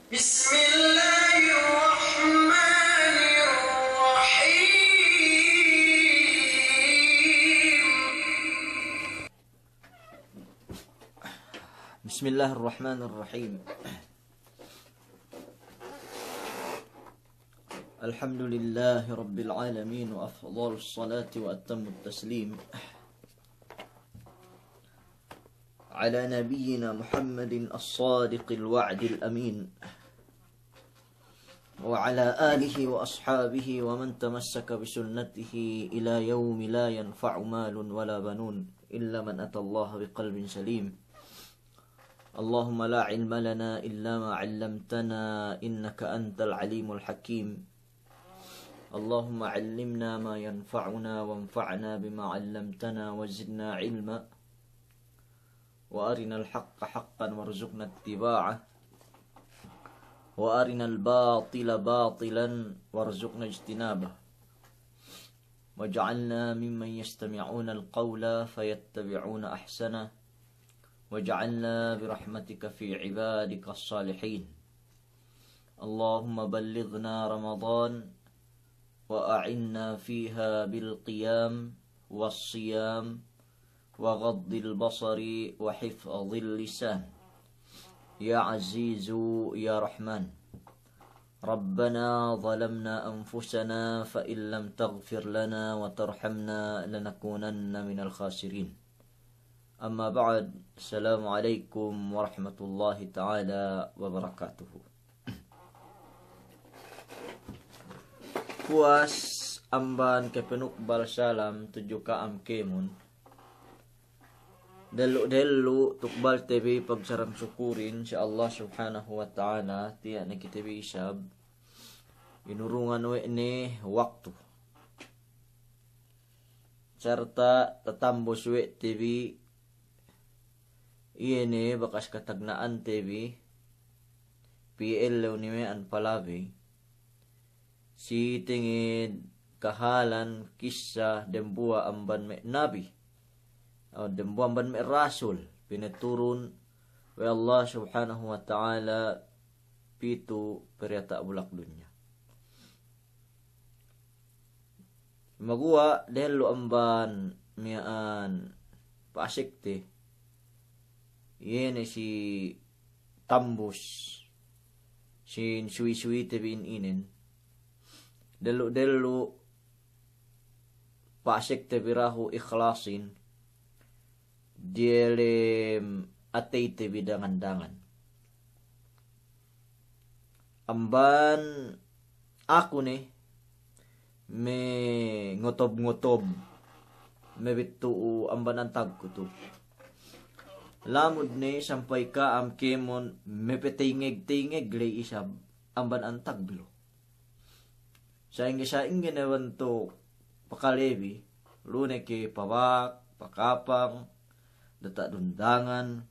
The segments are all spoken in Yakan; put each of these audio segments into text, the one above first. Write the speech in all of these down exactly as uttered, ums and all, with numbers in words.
بسم الله الرحمن الرحيم. بسم الله الرحمن الرحيم. الحمد لله رب العالمين، وأفضل الصلاة وأتم التسليم على نبينا محمد الصادق الوعد الأمين، وعلى آله وأصحابه ومن تمسك بسنته إلى يوم لا ينفع مال ولا بنون إلا من أتى الله بقلب سليم. اللهم لا علم لنا إلا ما علمتنا إنك أنت العليم الحكيم. اللهم علمنا ما ينفعنا وانفعنا بما علمتنا وزدنا علما. وأرنا الحق حقا وارزقنا اتباعه، وأرنا الباطل باطلا وارزقنا اجتنابه، واجعلنا ممن يستمعون القول فيتبعون أحسنه، واجعلنا برحمتك في عبادك الصالحين. اللهم بلغنا رمضان وأعنا فيها بالقيام والصيام وغض البصر وحفظ اللسان يا عزيز يا رحمن. ربنا ظلمنا أنفسنا فإن لم تغفر لنا وترحمنا لنكونن من الخاسرين. Amma ba'd, assalamu alaikum warahmatullahi ta'ala wabarakatuh. Puwas amban kapanukbal salam tudju ka'am kēmon. Dellu'-dellu' tukbalte bi pagsaram sukurin si Allah Subhanahu wa Ta'ala, tiya' ne kite bi isab inurungan we' ne waktu. Sarta' tatambus we' te bi, iye ne bakas katagna'ante bi, piye ellew ne miya'an palabey, si tenged kahalan kissa dembuwa' amban me' nabi, aw dembuwa' amban me' rasul, pinaturun we' Allah Subhanahu wa Ta'ala pitu' pariyata' bulak dunya. Maguwa' dehellu amban miya'an pa'asekte, iye ne si tambus sin suwi-suwite bi in inen. Dehellu-dehellu pa'asekte bi dahu' ikhlasin diyalem ateyte bi dangan-dangan. Amban aku ne me' ngotob-ngotob, me' bettu'u amban antagku tu. Lamud ne sampay ka'am kēmon me' peteyngeg-teyngeg ley isab amban antag bi lu. Sa'ingge-sa'ingge ne bantuk pakalebi, lu ne ke pabak, pakapang, data' dundangan,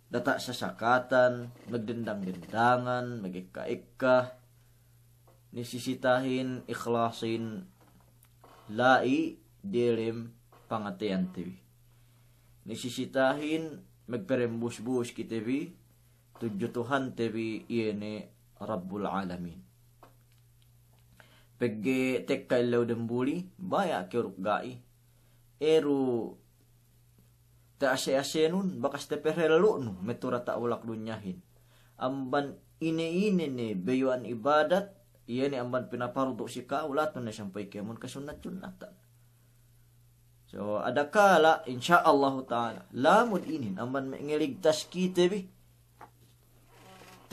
data' sasakatan, magdendang-dendangan, magekka-ekka, nisisitahin ikhlasin la'i diyalem pangateyante bi. Nisisitahin magparembus-bus kite bi tudju Tuhante bi, iye ne Rabbul Alamin. Pegge' tekka ellew dembuli, baya' kew duk ga'i. Eru ta'ase-asenun, bakas taperellu'nu me' tu diyata' bulak dunyahin. Amban ine-ine ne bayu'an ibadat, iye ne amban pinapardu' si ka'u, latun ne sampay kēmon kasunnat-sunnatan. So, adakala', insya Allahu ta'ala, lamud inin amban me' ngeligtas kite bi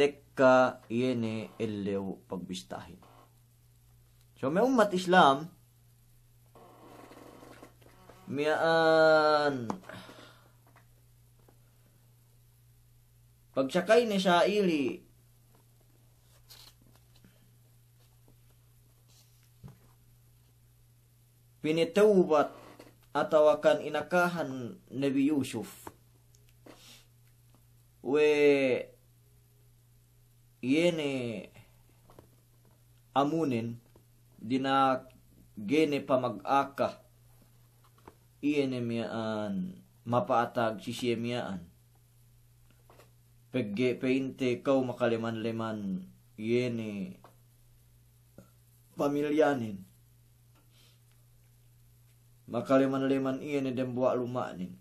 tekka iye ne ellew pagbistahin. So, me' ummat Islam, miya'an pagsakay ne sa'ili pinatawbat atawakan inakahan Nabi Yusuf we' iye ne amunen, dina'ak ga'i ne pamagaka iye ne miya'an mapa'atag si siye miya'an. pegge' pa'inte kew makaleman-leman iye ne pamilyanen, makaleman-leman iye ne dembuwa' luma'nen.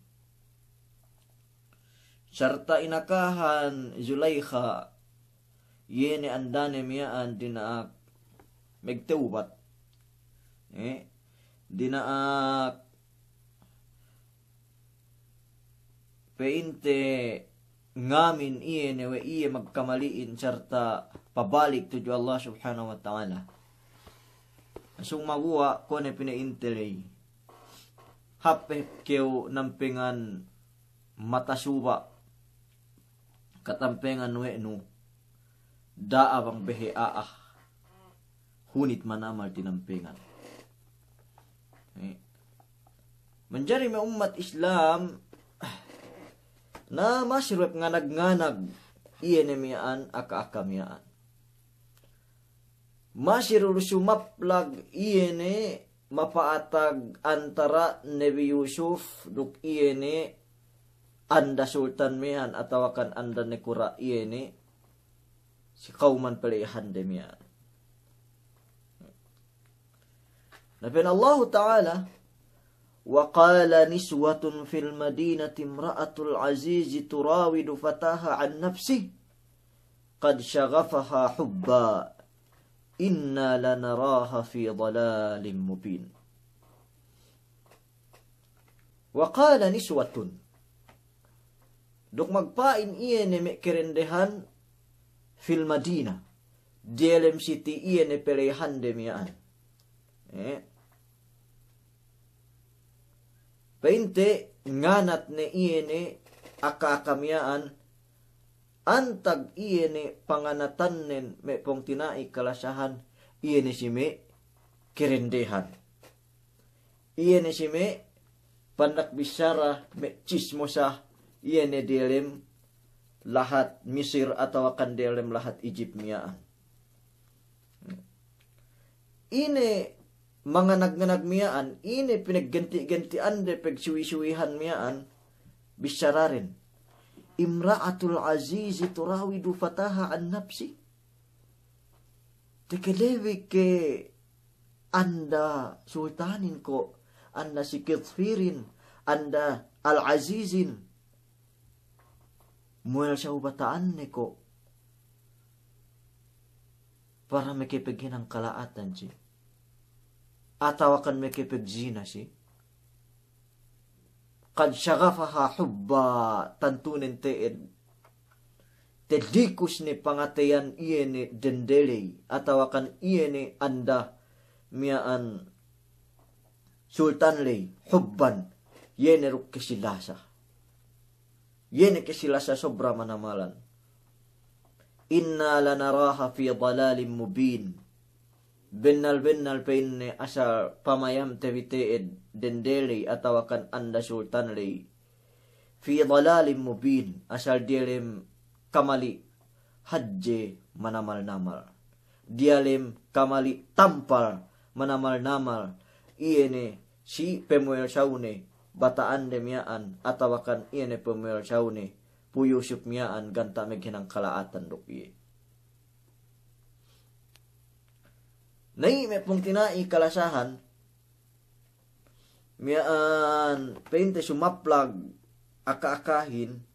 Sarta' inakahan Zulaikha iye ne andane miya'an dina'ak magtawbat. Eh, dina'ak pa'inte ngamin iye ne we' iye magkamali'in sarta' pabalik tudju Allah Subhanahu wa Ta'ala. Sung maguwa' kuwe' ne pina'inte ley. Hāp pe kew nampengan matasuba', katampengan we' nu, da'a bang behe a'a, hunit manamal tinampengan. Eh. Manjari me' ummat Islam, na masi du we' nganag-nganag iye ne miya'an, aka-aka miya'an. Masi du sumaplag iye ne mapa'atag antara' Nabi Yusuf duk iye ne anda sultan miya'an atawakan anda nakura' iye ne si kawman palehande miya'an. Na pa'in Allahu Ta'ala, "Wa qala niswatun fil madinati imra'atul azizi turawidu fataha an nafsihi qad shaghafaha hubba inna lanaraha fi dalalin mubin." Wa qala niswatun. Duk magpa'in iye ne me' karendehan fil madina, diyalem siti iye ne palehande miya'an. Eh. Pa'inte nganat ne iye ne aka-aka miya'an, antag iye ne panganatannen me' pungtina'i kalasahan, iye ne si me' karendehan. Iye ne si me' pandak bissara me' chismosa, iye ne diyalem lahat Misir atawakan diyalem lahat Ijip miya'an. Ine manganag-nganag miya'an, ine pinagganti'-ganti'ande pagsuwi-suwihan miya'an, bissararen, "Imra'atul azizi turawidu fataha an nafsihi." Tekelebi ke anda sultanin ko', anda si Kitfirin, anda Al-Azizin, muwel saw bata'anne ko', para makapaghinang kala'atan si, atawakan makapagzina si. Qad shaghafaha hubba, tantunen te'ed telikus ne pangateyan iye ne dende ley, atawakan iye ne anda miya'an sultan ley, hubban, iye ne duk kasilasa. Iye ne kasilasa sobra manamalan. Inna lanaraha fi dalalin mubin. Bennal-bennal pa'inne asal pamayamte bi te'ed dende ley atawakan anda sultan ley. Fi dalalin mubin, asal diyalem kamali' hadje manamal-namal. Diyalem kamali' tampal manamal-namal. Iye ne si pamuwel sawne bata'ande miya'an atawakan iye ne pamuwel sawne Pu Yusuf miya'an ganta' maghinang kala'atan duk iye. Na i' me' pungtina'i kalasahan, miya'an pa'inte sumaplag aka-akahin,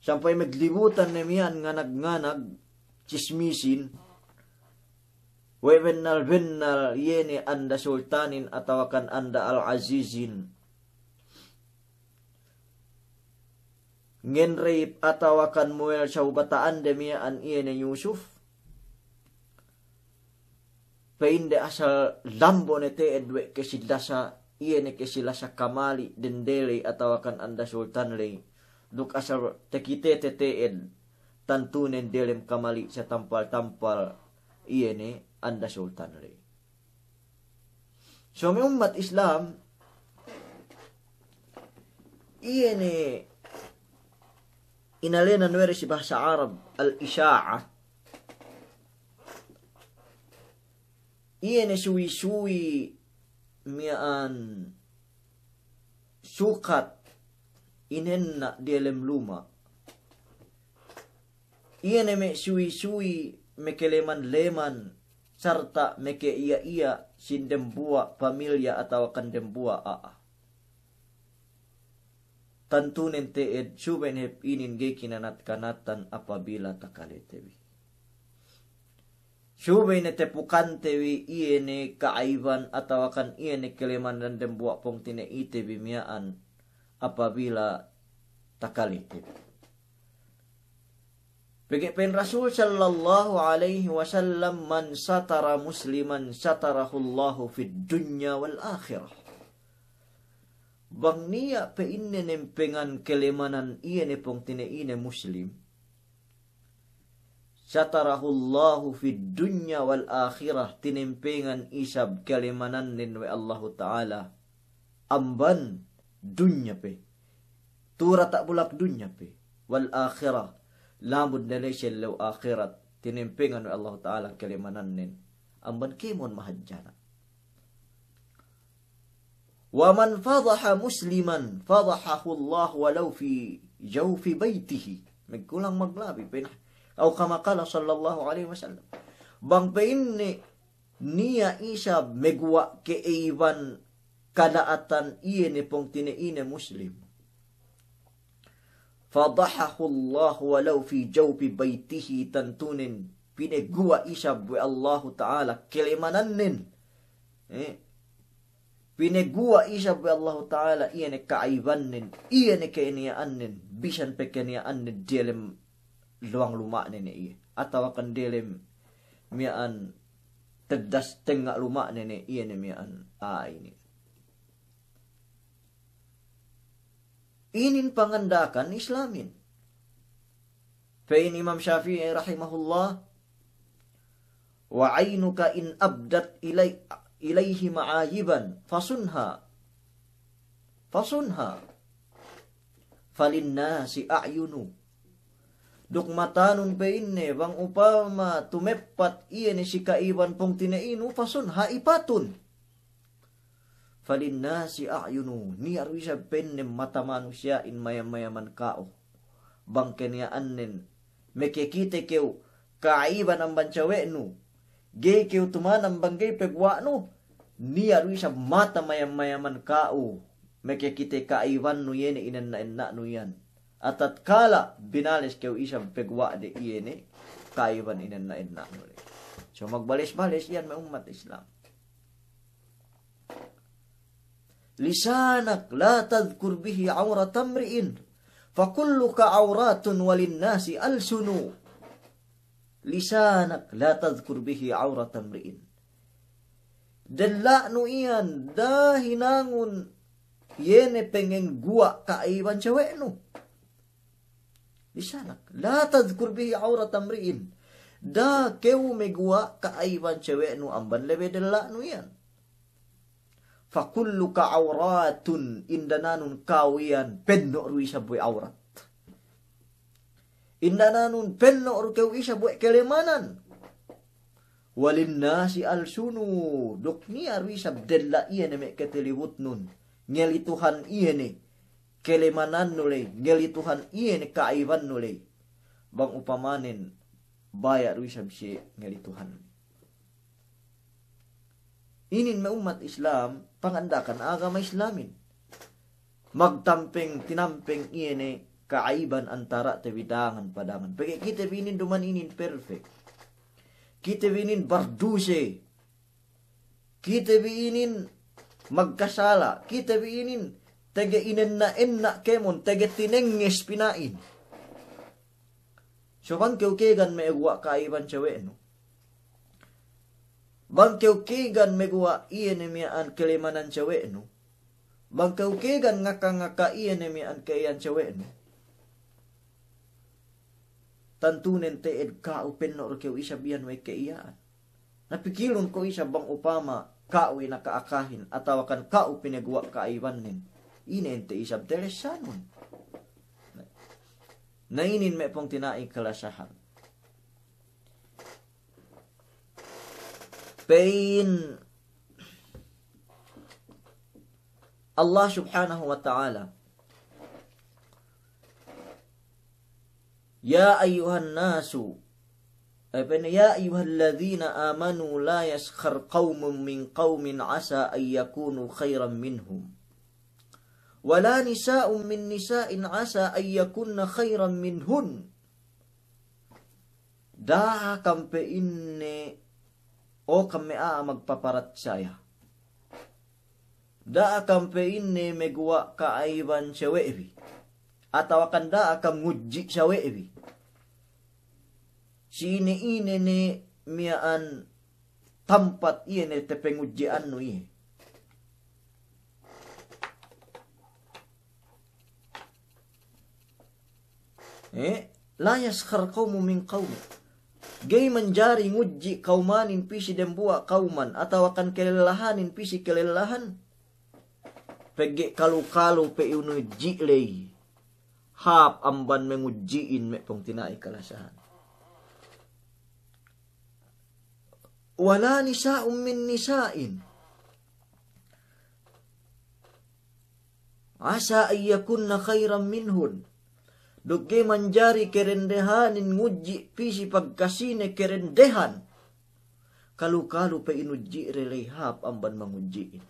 sampay maglibutan ne miya'an nganag-nganag, chismisin, we' bennal-bennal iye ne anda sultanin atawakan anda Al-Azizin ngenreyip atawakan muwel saw bata'ande miya'an iye ne Yusuf. Pa'inde asal lambo ne te'ed we' kasilasa, iye ne kasilasa kamali' dende ley atawakan anda sultan ley. Duk asal takitete te'ed tantunen diyalem kamali' satampal-tampal iye ne anda sultan ley. So me' ummat Islam, iye ne inēnan we' de si bahasa Arab al-isha'ah. Iye ne suwi-suwi miya'an sukat inenna' diyalem luma'. Iye ne me' suwi-suwi, me' kaleman-leman, sarta' me' ke'iya'-iya' sin dembuwa' pamilya atawakan dembuwa' a'a. Tantunen te'ed subey ne hep inin ga'i kinanat-kanatan apabila takalete bi. Subey ne tepukante bi iye ne ka'ayban atawakan iye ne kaleman dan dembuwa' pungtina'ite bi miya'an apabila takalete bi. Pegge' pa'in Rasul sallallahu alaihi wasallam, "Man satara musliman satarahullahu fid dunya wal akhirah." Bang niya' pa'inne nempengan kalemanan iye ne pungtina'ine muslim, satarahullahu fid dunya wal akhirah, tinempengan isab kalemanannen we' Allahu Ta'ala amban dunya pe. Tura ta' bulak dunya pe. Wal akhirah. Lamud ne la'i si ellew ahirat. Tinempengan we' Allahu Ta'ala kalemanannen amban kēmon mahadjana'. Wa man fadaha musliman fadahahullahu walau fi jawfi baytihi. Magkulang maglabi pa'in. Aw kama qala sallallahu alaihi wasallam. Bang pa'inne niya' isab maguwa' ka'ayban kala'atan iye ne pungtina'ine muslim, fadahahullahu walau fi jawfi baytihi, tantunen pinaguwa' isab we' Allahu Ta'ala kalemanannen. Eh, pinaguwa' isab we' Allahu Ta'ala iye ne ka'aybannen, iye ne kaniya'annen, bisan pe kaniya'annen diyalem luwang luma'ne ne iye, atawakan diyalem miya'an teddas tengnga' luma'ne ne iye ne miya'an a'a inin. Inin panganda'akan Islamin. Pa'in Imam Shafi'i rahimahullah, "Wa aynuka in abdat ilay-, ilayhi ma'ayiban, fasunha. Fasunha. Falinnasi a'yunu." Duk matanun pa'inne bang upama tumeppat iye ne si ka'ayban pungtina'inu, fasunha, ipatun. Falinnasi a'yunu, niya' du isab pa'inne mata manusiya'in mayam-mayaman ka'u. Bang kaniya'annen makakite kew ka'ayban amban sawe'nu, ga'i kew tumanam bang ga'i paguwa'nu, niya' du isab mata mayam-mayaman ka'u makakite ka'aybannu iye ne inenna'-enna'nu iyan. Atatkala binales kew isab paguwa'de iye ne ka'ayban inenna'-enna'nu le. So magbales-bales iyan me' ummat Islam. Lisanak la tadhkur bihi awrata mri'in, fakulluka awratun walinnasi alsunu. Lisanak la tadhkur bihi awrata mri'in. Della'nu iyan, da'a hinangun iye ne pangguwa' ka'ayban sawe'nu. Lisanak la tadhkur bihi awrata mri'in. Da'a kew maguwa' ka'ayban sawe'nu amban lebe della'nu iyan. Fakulluka awratun, indananun ka'u iyan penno' du isab we' awrat. Indananun penno' du kew isab we' kalemanan. Walinnasi alsunu, duk niya' du isab della' iye ne me' katilibutnun, ngalituhan iye ne kalemanannu ley, ngalituhan iye ne ka'aybannu ley. Bang upamanen baya' du isab siye ngalituhan. Inin me' ummat Islam, panganda'akan agama Islamin. Magtampeng-tinampeng iye ne ka'ayban antara'te bi dangan pa dangan. Pegge' kite bi inin duma'in inin perfect. Kite bi inin barduse. Kite bi inin magkasala'. Kite bi inin tege inenna'-enna' kēmon, tege tinengnges pina'in. So bang kew kēgan maguwa' ka'ayban sawe'nu, bang kew kēgan maguwa' iye ne miya'an kalemanan sawe'nu, bang kew kēgan ngaka-ngaka iye ne miya'an ka'iyan sawe'nu, tantunen te'ed ka'u penno' du kew isab iyan we' ka'iya'an. Na pikilun ko' isab bang upama ka'u inaka-akahin atawakan ka'u pinaguwa' ka'aybannen, ine ente isab telessanun. Na inin me' pungtina'i kalasahan. Pa'in Allah Subhanahu wa Ta'ala, يا أيها الناس، eh, pa'inne, يا أيها الذين آمنوا لا يسخر قوم من قوم عسى أن يكونوا خيرا منهم ولا نساء من نساء عسى أن يكن خيرا منهن. Da'a kam, pa'inne, o kam me' a'a magpaparatsaya, da'a kam, pa'inne, maguwa' ka'ayban sawe'bi, atawakan da'a kam ngudji' sawe'bi si ine-ine ne miya'an tampat iye ne tapangudji'annu iye. Eh, لا يسخر قوم من قوم. Ga'i manjari ngudji' kawmanin pī si dambuwa' kawman, atawakan kalellahanin pī si kalellahan. Pegge' kalu-kalu pe inudji' ley hāp amban mangudji'in, me' pungtina'i kalasahan. ولا نساء من نساء عسى أن يكن خيرا منهن. Duk ga'i manjari karendehanin ngudji' pī si pagkasine karendehan, kalu-kalu pe inudji' de ley hāp amban mangudji'in.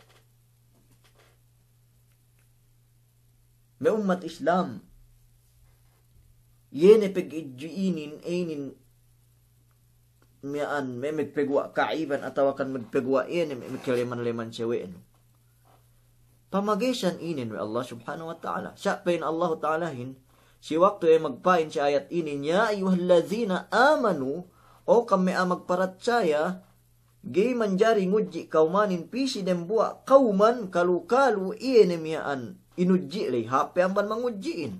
Me' ummat Islam, iye ne pegudji'inin, inin miya'an, me' magpaguwa' ka'ayban atawakan magpaguwa' iye ne me' kaleman-leman sawe'nu. Pamagesan inin we' Allah Subhanahu wa Ta'ala. Sa' pa'in Allahu Ta'alahin, si waktu iye magpa'in si ayat inin, يا أيها الذين آمنوا, o kam me' a'a magparatsaya, ga'i manjari ngudji' kawmanin pī si dambuwa' kawman, kalu-kalu iye ne miya'an inudji' ley hāp pe amban mangudji'in.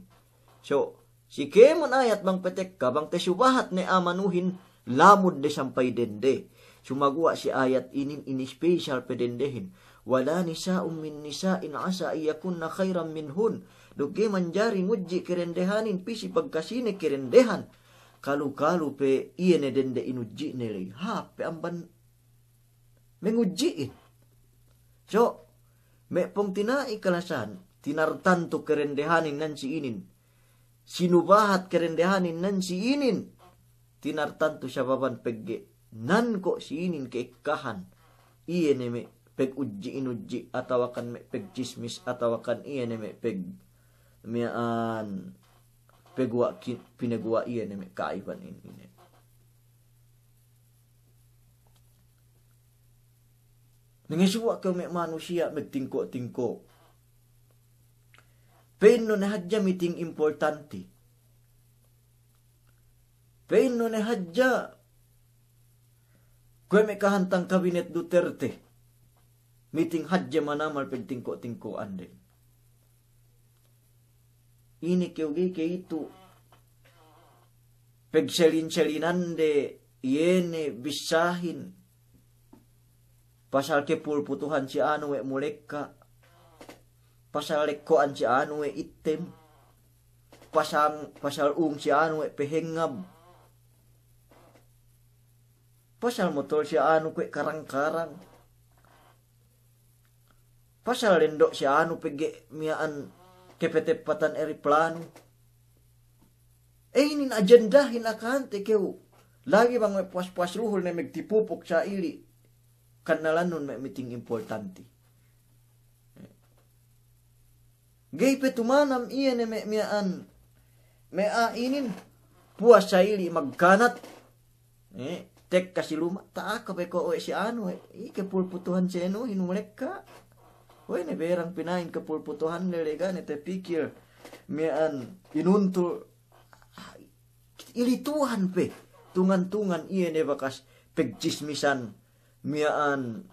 So, si kēmon ayat bang patekka, bang tasubahat ne amanuhin, lamud ne sampay dende. Sumaguwa' si ayat inin, ini special pe dendehin. ولا نساء من نساء عسى أن يكن خيرا منهن. Duk ga'i manjari ngudji' karendehanin pī si pagkasine karendehan, kalu-kalu pe iye ne dende inudji' ne ley hāp pe amban mangudji'in. So, me' pungtina'i kalasahan, tinartantu karendehanin nan si inin, sinubahat karendehanin nan si inin, tinartantu sababan pegge' nan ko' si inin ka'ekkahan, iye ne me' pagudji'-inudji' atawakan me' pagchismis atawakan iye ne me' pag-, miya'an paguwa' ki-, pinaguwa' iye ne me' ka'ayban inin. Nangesuwa' kew me' manusiya' magtingko'-tingko'. Pa'innu ne hadja meeting importanti. Pa'innu ne hadja kuwe' me' kahantang kabinet Duterte. Meeting hadja manamal pagtingko'-tingko'an de. Ine kew ga'i ke itu' pagselin-selinande, iye ne bissahin pasal kepulputuhan si anu we' mulekka', pasal lekko'an si anu we' ittem, pasang, pasal ung si anu we' pehengab, pasal motol si anu kuwe' karang-karang. Pasal lendo' si anu pegge' miya'an kepeteppatan ereplanu. E, inin ajendahin akahante kew. Lagi' bang me' puwas-puwas luhul ne magtipupuk sa'ili'. Kannalannun me' meeting importanti. Ga'i pe tumanam iye ne me' miya'an. Me' a'a inin puwas sa'ili' magkanat. Eh, tekka si luma', ta'aka pe ko' we' si anu, eh, i kepulputuhan si anuhin mulekka'. We' ne berang pina'in kepulputuhan lele ga' ne tapikil miya'an inuntul. Ilituhan pe, tungan-tungan iye ne bakas pagchismisan miya'an,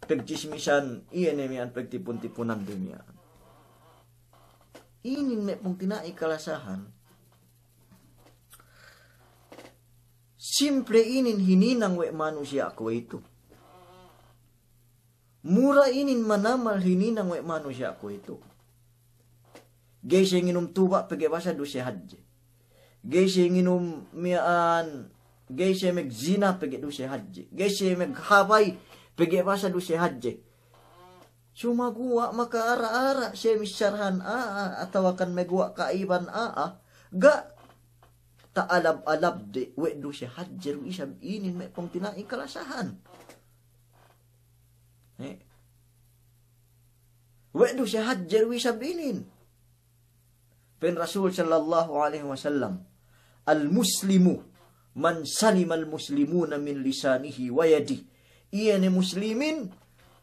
pagchismisan iye ne miya'an pagtipun-tipunan de miya'an. Inin me' pungtina'i kalasahan. Simple inin hininang we' manusiya' kuwe'itu. Mura inin manamal hininang we' manusiya' kuwe'itu. Ga'i siye nginum tuba' pegge' basa duse hadje. Ga'i siye nginum miya'an, ga'i siye magzina pegge' duse hadje. Ga'i siye maghabay pegge' basa duse hadje. Sumaguwa' makaara'-ara' siye missarahan a'a, atawakan maguwa' ka'iban a'a, Ga' ta'alab-alabde we' duse hadje du isab inin me' pungtina'i kalasahan. Eh. We' duse hadje du isab inin. Pa'in Rasul sallallahu alaihi wasallam, "Al-muslimu man salimal muslimuna min lisanihi wa yadihi." Iye ne muslimin,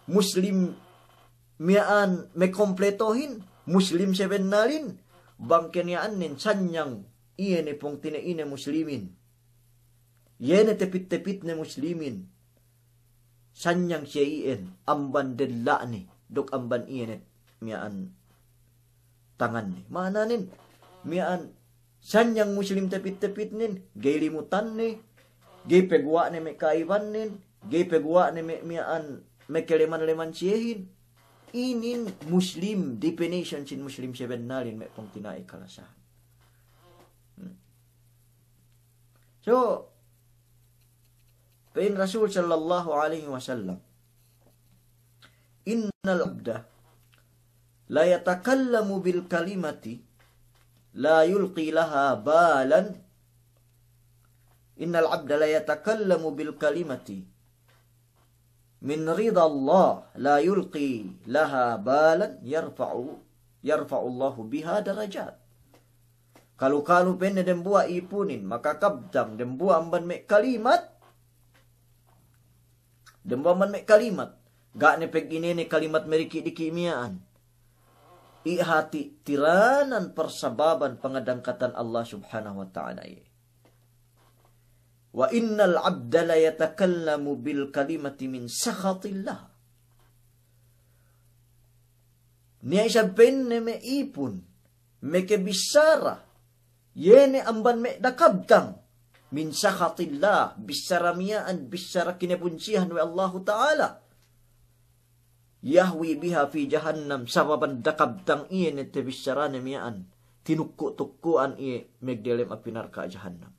muslim miya'an mekompletohin, muslim sebennalin, bang keniya'annen sanyang iye ne pungtina'ine muslimin. Iye ne tepit-tepitne muslimin. Sanyang siye iyan amban della'ne, duk amban iye ne miya'an tanganne. Ma'ananen, miya'an sanyang muslim tepit-tepitnen, ga'i limutanne, ga'i paguwa'ne me' ka'ibannen, ga'i paguwa'ne me' miya'an me' kaleman-leman siyehin. Inin muslim, definition sin muslim sebennalin me' pungtina'i kalasahan. Hmm. So, pa'in Rasul sallallahu alaihi wasallam, "Innal abda la yatakallamu bil kalimati la yulqi laha balan." "Innal abda la yatakallamu bil kalimati min ridallah la yulqi laha balan yarfa'u, yarfa'ullahu biha darajat." Kalu-kalu pa'inne dembuwa' ipunin makakabtang dembuwa' amban me' kalimat, dembuwa' amban me' kalimat, ga' ne pegge' ine ne kalimat meriki'-diki' miya'an. Iye hati' tiranan parsababan pangadangkatan Allah Subhanahu wa Ta'ala iye. "Wa innal abda la yatakallamu bil kalimati min sakhatillah." Niya' isab pa'inne me' ipun, mekebissara, iye ne amban me' dakabtang, min sakhatillah, bissara miya'an, bissara kinebunsihan we' Allahu Ta'ala. "Yahwi biha fi jahannam," sababan dakabtang iye ne tebissarane miya'an, tinukku'-tukku'an iye magdelem api narka' jahannam.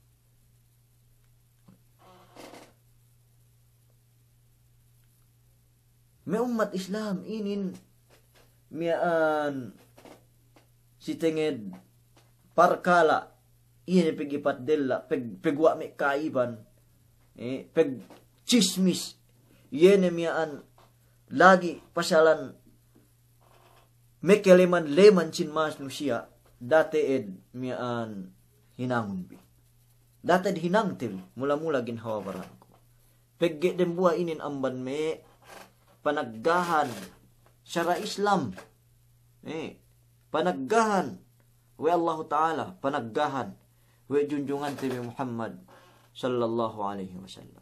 Me' ummat Islam inin miya'an si tenged parkala' iye ne pegge' ipat della', peg-, peguwa' me' ka'iban, eh, pegchismis, iye ne miya'an lagi' pasalan mekeleman-leman sin manusiya', date'ed miya'an hinangun bi. Date'ed hinangte bi, mula-mula ginhawa baranku. Pegge' dembuwa' inin amban me' panaggahan sara' Islam. Eh, panaggahan we' Allahu Ta'ala, panaggahan we' junjungante bi Muhammad sallallahu alaihi wasallam.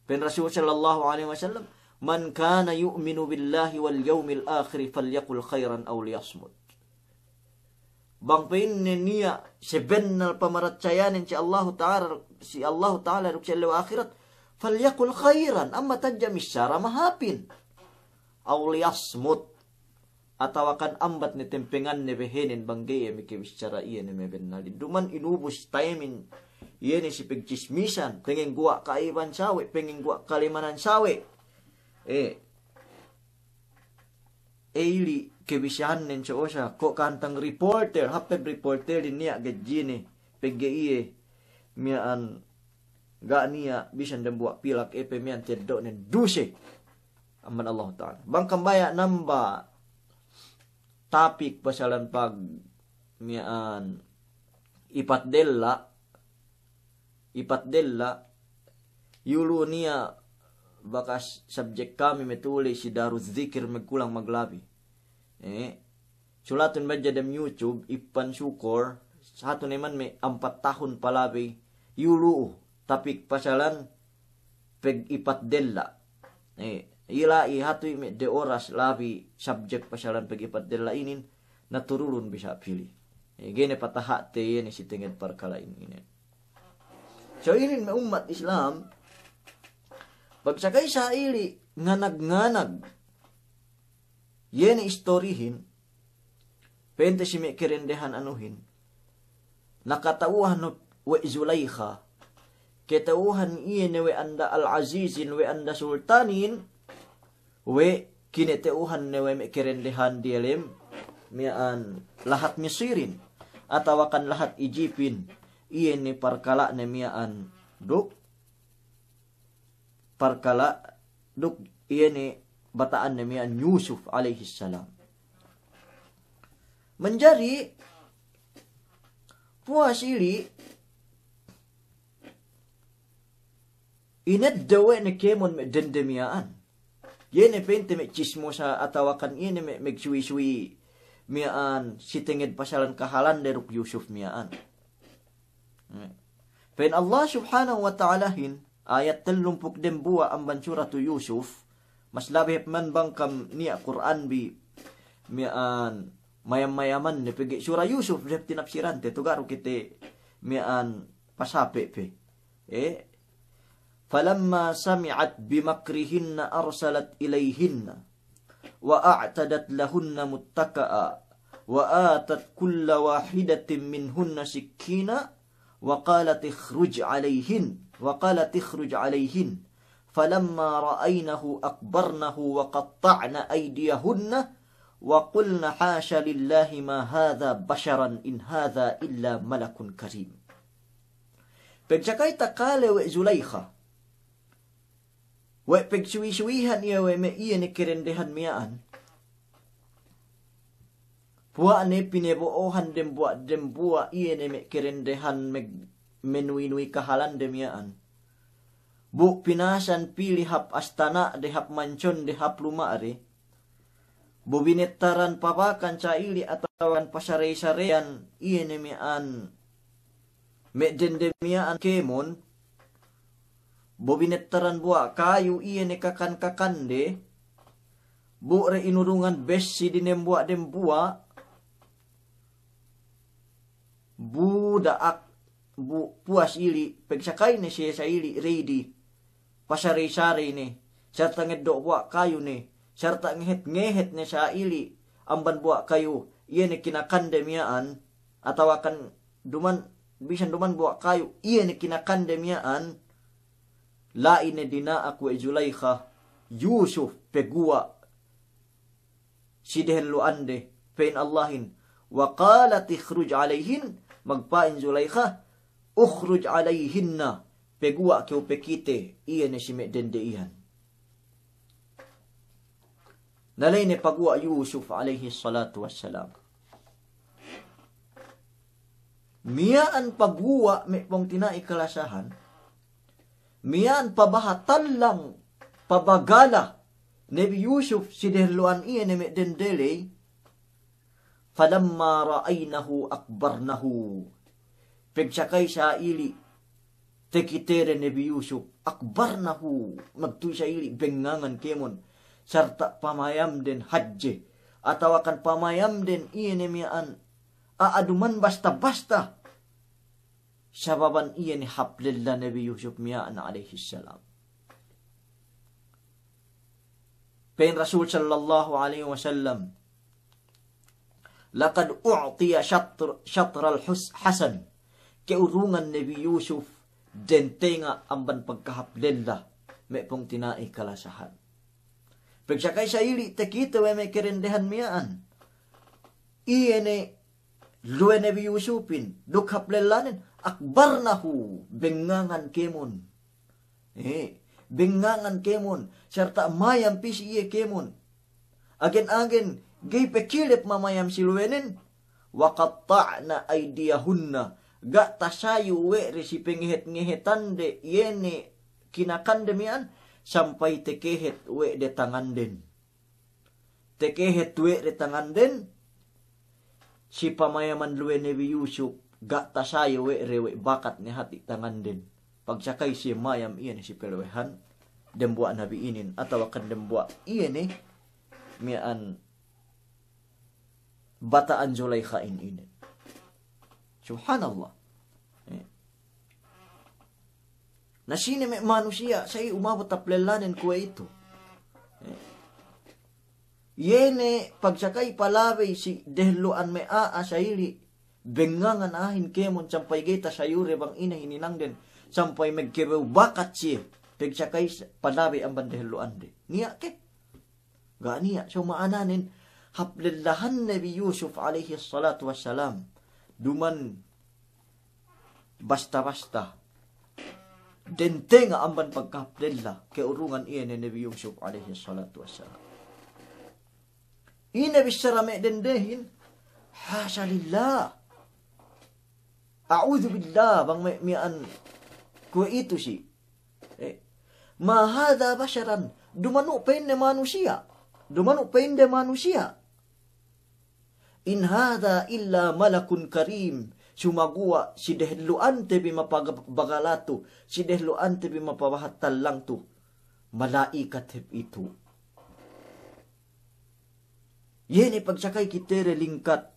Pa'in Rasul sallallahu alaihi wasallam, "Man kana yu'minu billahi wal yawmil akhiri falyaqul khairan aw liyasmut." Bang pa'inne niya' sebennal pamaracayanen si Allahu Ta'ala, si Allahu Ta'ala duk si ellew ahirat, falyaqul khairan, ambat hadja missara mahāpin. Aw liyasmut, atawakan ambat ne tempenganne behenen bang ga'i iye mekebissara iye ne mebennalin. Duma'in inubus tayemin iye ne si pegchismisan, pengen guwa' ka'iban sawe', pengen guwa' kalemanan sawe'. Eh, eh, ili' kebisahannen so'osa, ko' kahantang reporter, hāp pe reporterin niya' gadjine, pegge' iye miya'an ga' niya' bisan dembuwa' pilak, eh, pe miya'an teddo'nen duse amban Allahu Ta'ala. Bang kam baya' namba tapik pasalan pag miya'an ipat della', ipat della', iyu' lu niya' bakas subjek kami metuli si Daruz Zikir magkulang maglabi. Eh, sulatun badja dem YouTube, Ipan Sukor, satu ne man me' ampat tahun palabi, iyu' lu'u tapik pasalan peg'ipat della'. Eh, ila'i hatu i' me' de oras labi subjek pasalan peg'ipat della' inin, naturulun bisa' pili. Eh, ga'i ne pataha'te iye ne si tenged parkala' inin. So inin me' ummat Islam, pagsakay sa ili' nganag-nganag iye ne istorihin, pente si me' kerendehan anuhin. Nakata'uhan we' Zulaikha, kata'uhan iye ne we' anda Al-Azizin, we' anda Sultanin, we' kinata'uhan ne we' me' kerendehan diyalem miya'an lahat Misirin. atawakan lahat Ijipin, iye ne parkala'ne miya'an duk, parkala' duk iye ne bata'anne miya'an Yusuf alayhis salam. Manjari puwas ili' ineddo' we' ne kēmon me' dende miya'an. Iye ne pa'inte me' chismosa atawakan iye ne me', me' suwi-suwi miya'an si tenged pasalan kahalande duk Yusuf miya'an. Pa'in Allah Subhanahu wa Ta'alahin, ayat tellumpū' dembuwa' amban Suratu Yusuf, mas labi hep man bang kam niya' Kur'an bi miya'an mayam-mayaman ne pegge' Sura Yusuf de hep tinapsirante, tu ga'i du kite miya'an pasape' pe. Eh, فلما سمعت بمكرهن أرسلت إليهن وأعتدت لهن متكأ وآتت كل واحدة منهن سكينا وقالت اخرج عليهن، وقالت اخرج عليهن، فلما رأينه أكبرنه وقطعن أيديهن وقلن حاش لله ما هذا بشرا إن هذا إلا ملك كريم. Pegsakay takale we' Zulaykha, we' pegsuwi-suwihan iye we' me' iye ne kerendehan miya'an. Puwas ne pinebo'ohan dembuwa'-dembuwa' iye ne me' kerendehan me', menuwi-nuwi kahalande miya'an. Bu pinasan pī li hap astana'de, hap manconde, hap luma'de. Bu binettaran pabakan sa'ili' atawakan pasarey-sareyan iye ne miya'an me' dende miya'an kēmon. Bu binettaran buwa' kayu iye ne kakan-kakande. Bu de inurungan bessi dinembuwa'-dembuwa'. Bu da'ak, bu puwas ili', pegsakay ne siye sa'ili' ready. Pasarey-sarey ne, sarta' ngeddo' buwa' kayu ne, sarta' ngehet-ngehet ne sa'ili' amban buwa' kayu iye ne kinakande miya'an, atawakan duman, bisan duman buwa' kayu iye ne kinakande miya'an. La'i ne dina'ak we' Zulaykha Yusuf peguwa' si dehellu'ande, pa'in Allahin, وقالت اخرج عليهن, magpa'in Zulaykha, اخرج عليهن, peguwa' kew pe kite iye ne si me' dende iyan. Na la'i ne paguwa' Yusuf alayhis salatu wassalam. Miya'an paguwa' me' pungtina'i kalasahan, miya'an pabaha tallang, pabagala Nabi Yusuf si dehellu'an iye ne me' dende ley. فلما رأينه أكبرنه. Pegsakay sa'ili' takitede Nabi Yusuf, أكبرنه, magtuy sa'ili' bengngangan kēmon, sarta' pamayamden hadje, atawakan pamayamden iye ne miya'an a'a duman basta-basta. Sababan iye ne hap lella Nabi Yusuf miya'an alayhis salam. Pa'in Rasul sallallahu alayhi wasallam, لقد أعطي شطر، شطر الحس، حسن. Ke'urungan Nabi Yusuf dentenga' amban pagkahap lella, me' pungtina'i kalasahan. Pegsakay sa'ili' takite we' me' kerendehan miya'an iye ne luwe Nabi Yusupin, duk hap lellanen, أكبرنه, bengngangan kēmon. Eh, bengngangan kēmon, sarta' mayam pī si iye kēmon. Agen-agen, ga'i pe kilep mamayam si luwenen, وقطعن أيديهن, ga' tasayu we' de si pangehet-ngehetande iye ne kinakande miya'an, sampay takehet we' de tanganden. Takehet we' de tanganden, si pamayaman luwe Nabi Yusuf, ga' tasayu we' de we' bakat ne hati' tanganden. Pagsakay siye mayam iye ne si paluwehan dembuwa' nabi inin, atawakan dembuwa' iye ne miya'an bata'an Zulaykha inin. Subhanallah. Eh. Na sine me' manusiya' sa'i umabut hap lellanen kuwe'itu. Eh. Iye ne pagsakay palabey si dehellu'an me' a'a sa'ili' bengngangan a'ahin kēmon sampay ga'i tasayude bang ine hininangden, sampay magkebew bakat siye, pagsakay s-, palabey amban dehellu'ande. Niya' ke? Ga' niya', so ma'ananen, hap lellahan Nabi Yusuf alayhis salatu wassalam, Duman basta-basta. Dentenga amban pagkahap lella ke'urungan iye ne Nabi Yusuf alaihi salatu wassalam. Ine bissara me' dendehin? Hasha lillah. A'udhu billah, bang me', miya'an kuwe' itu si. Eh, ma hadha basharan, dumanu' pa'inne manusiya'. Dumanu' pa'inde manusiya'. In hadha illa malakun karim, sumaguwa' si dehellu'ante bi mapaga-, bagalatu, si dehellu'ante bi mapabahat tallang tu, mala'ikat hep itu. Iye ne pagsakay kite de lingkat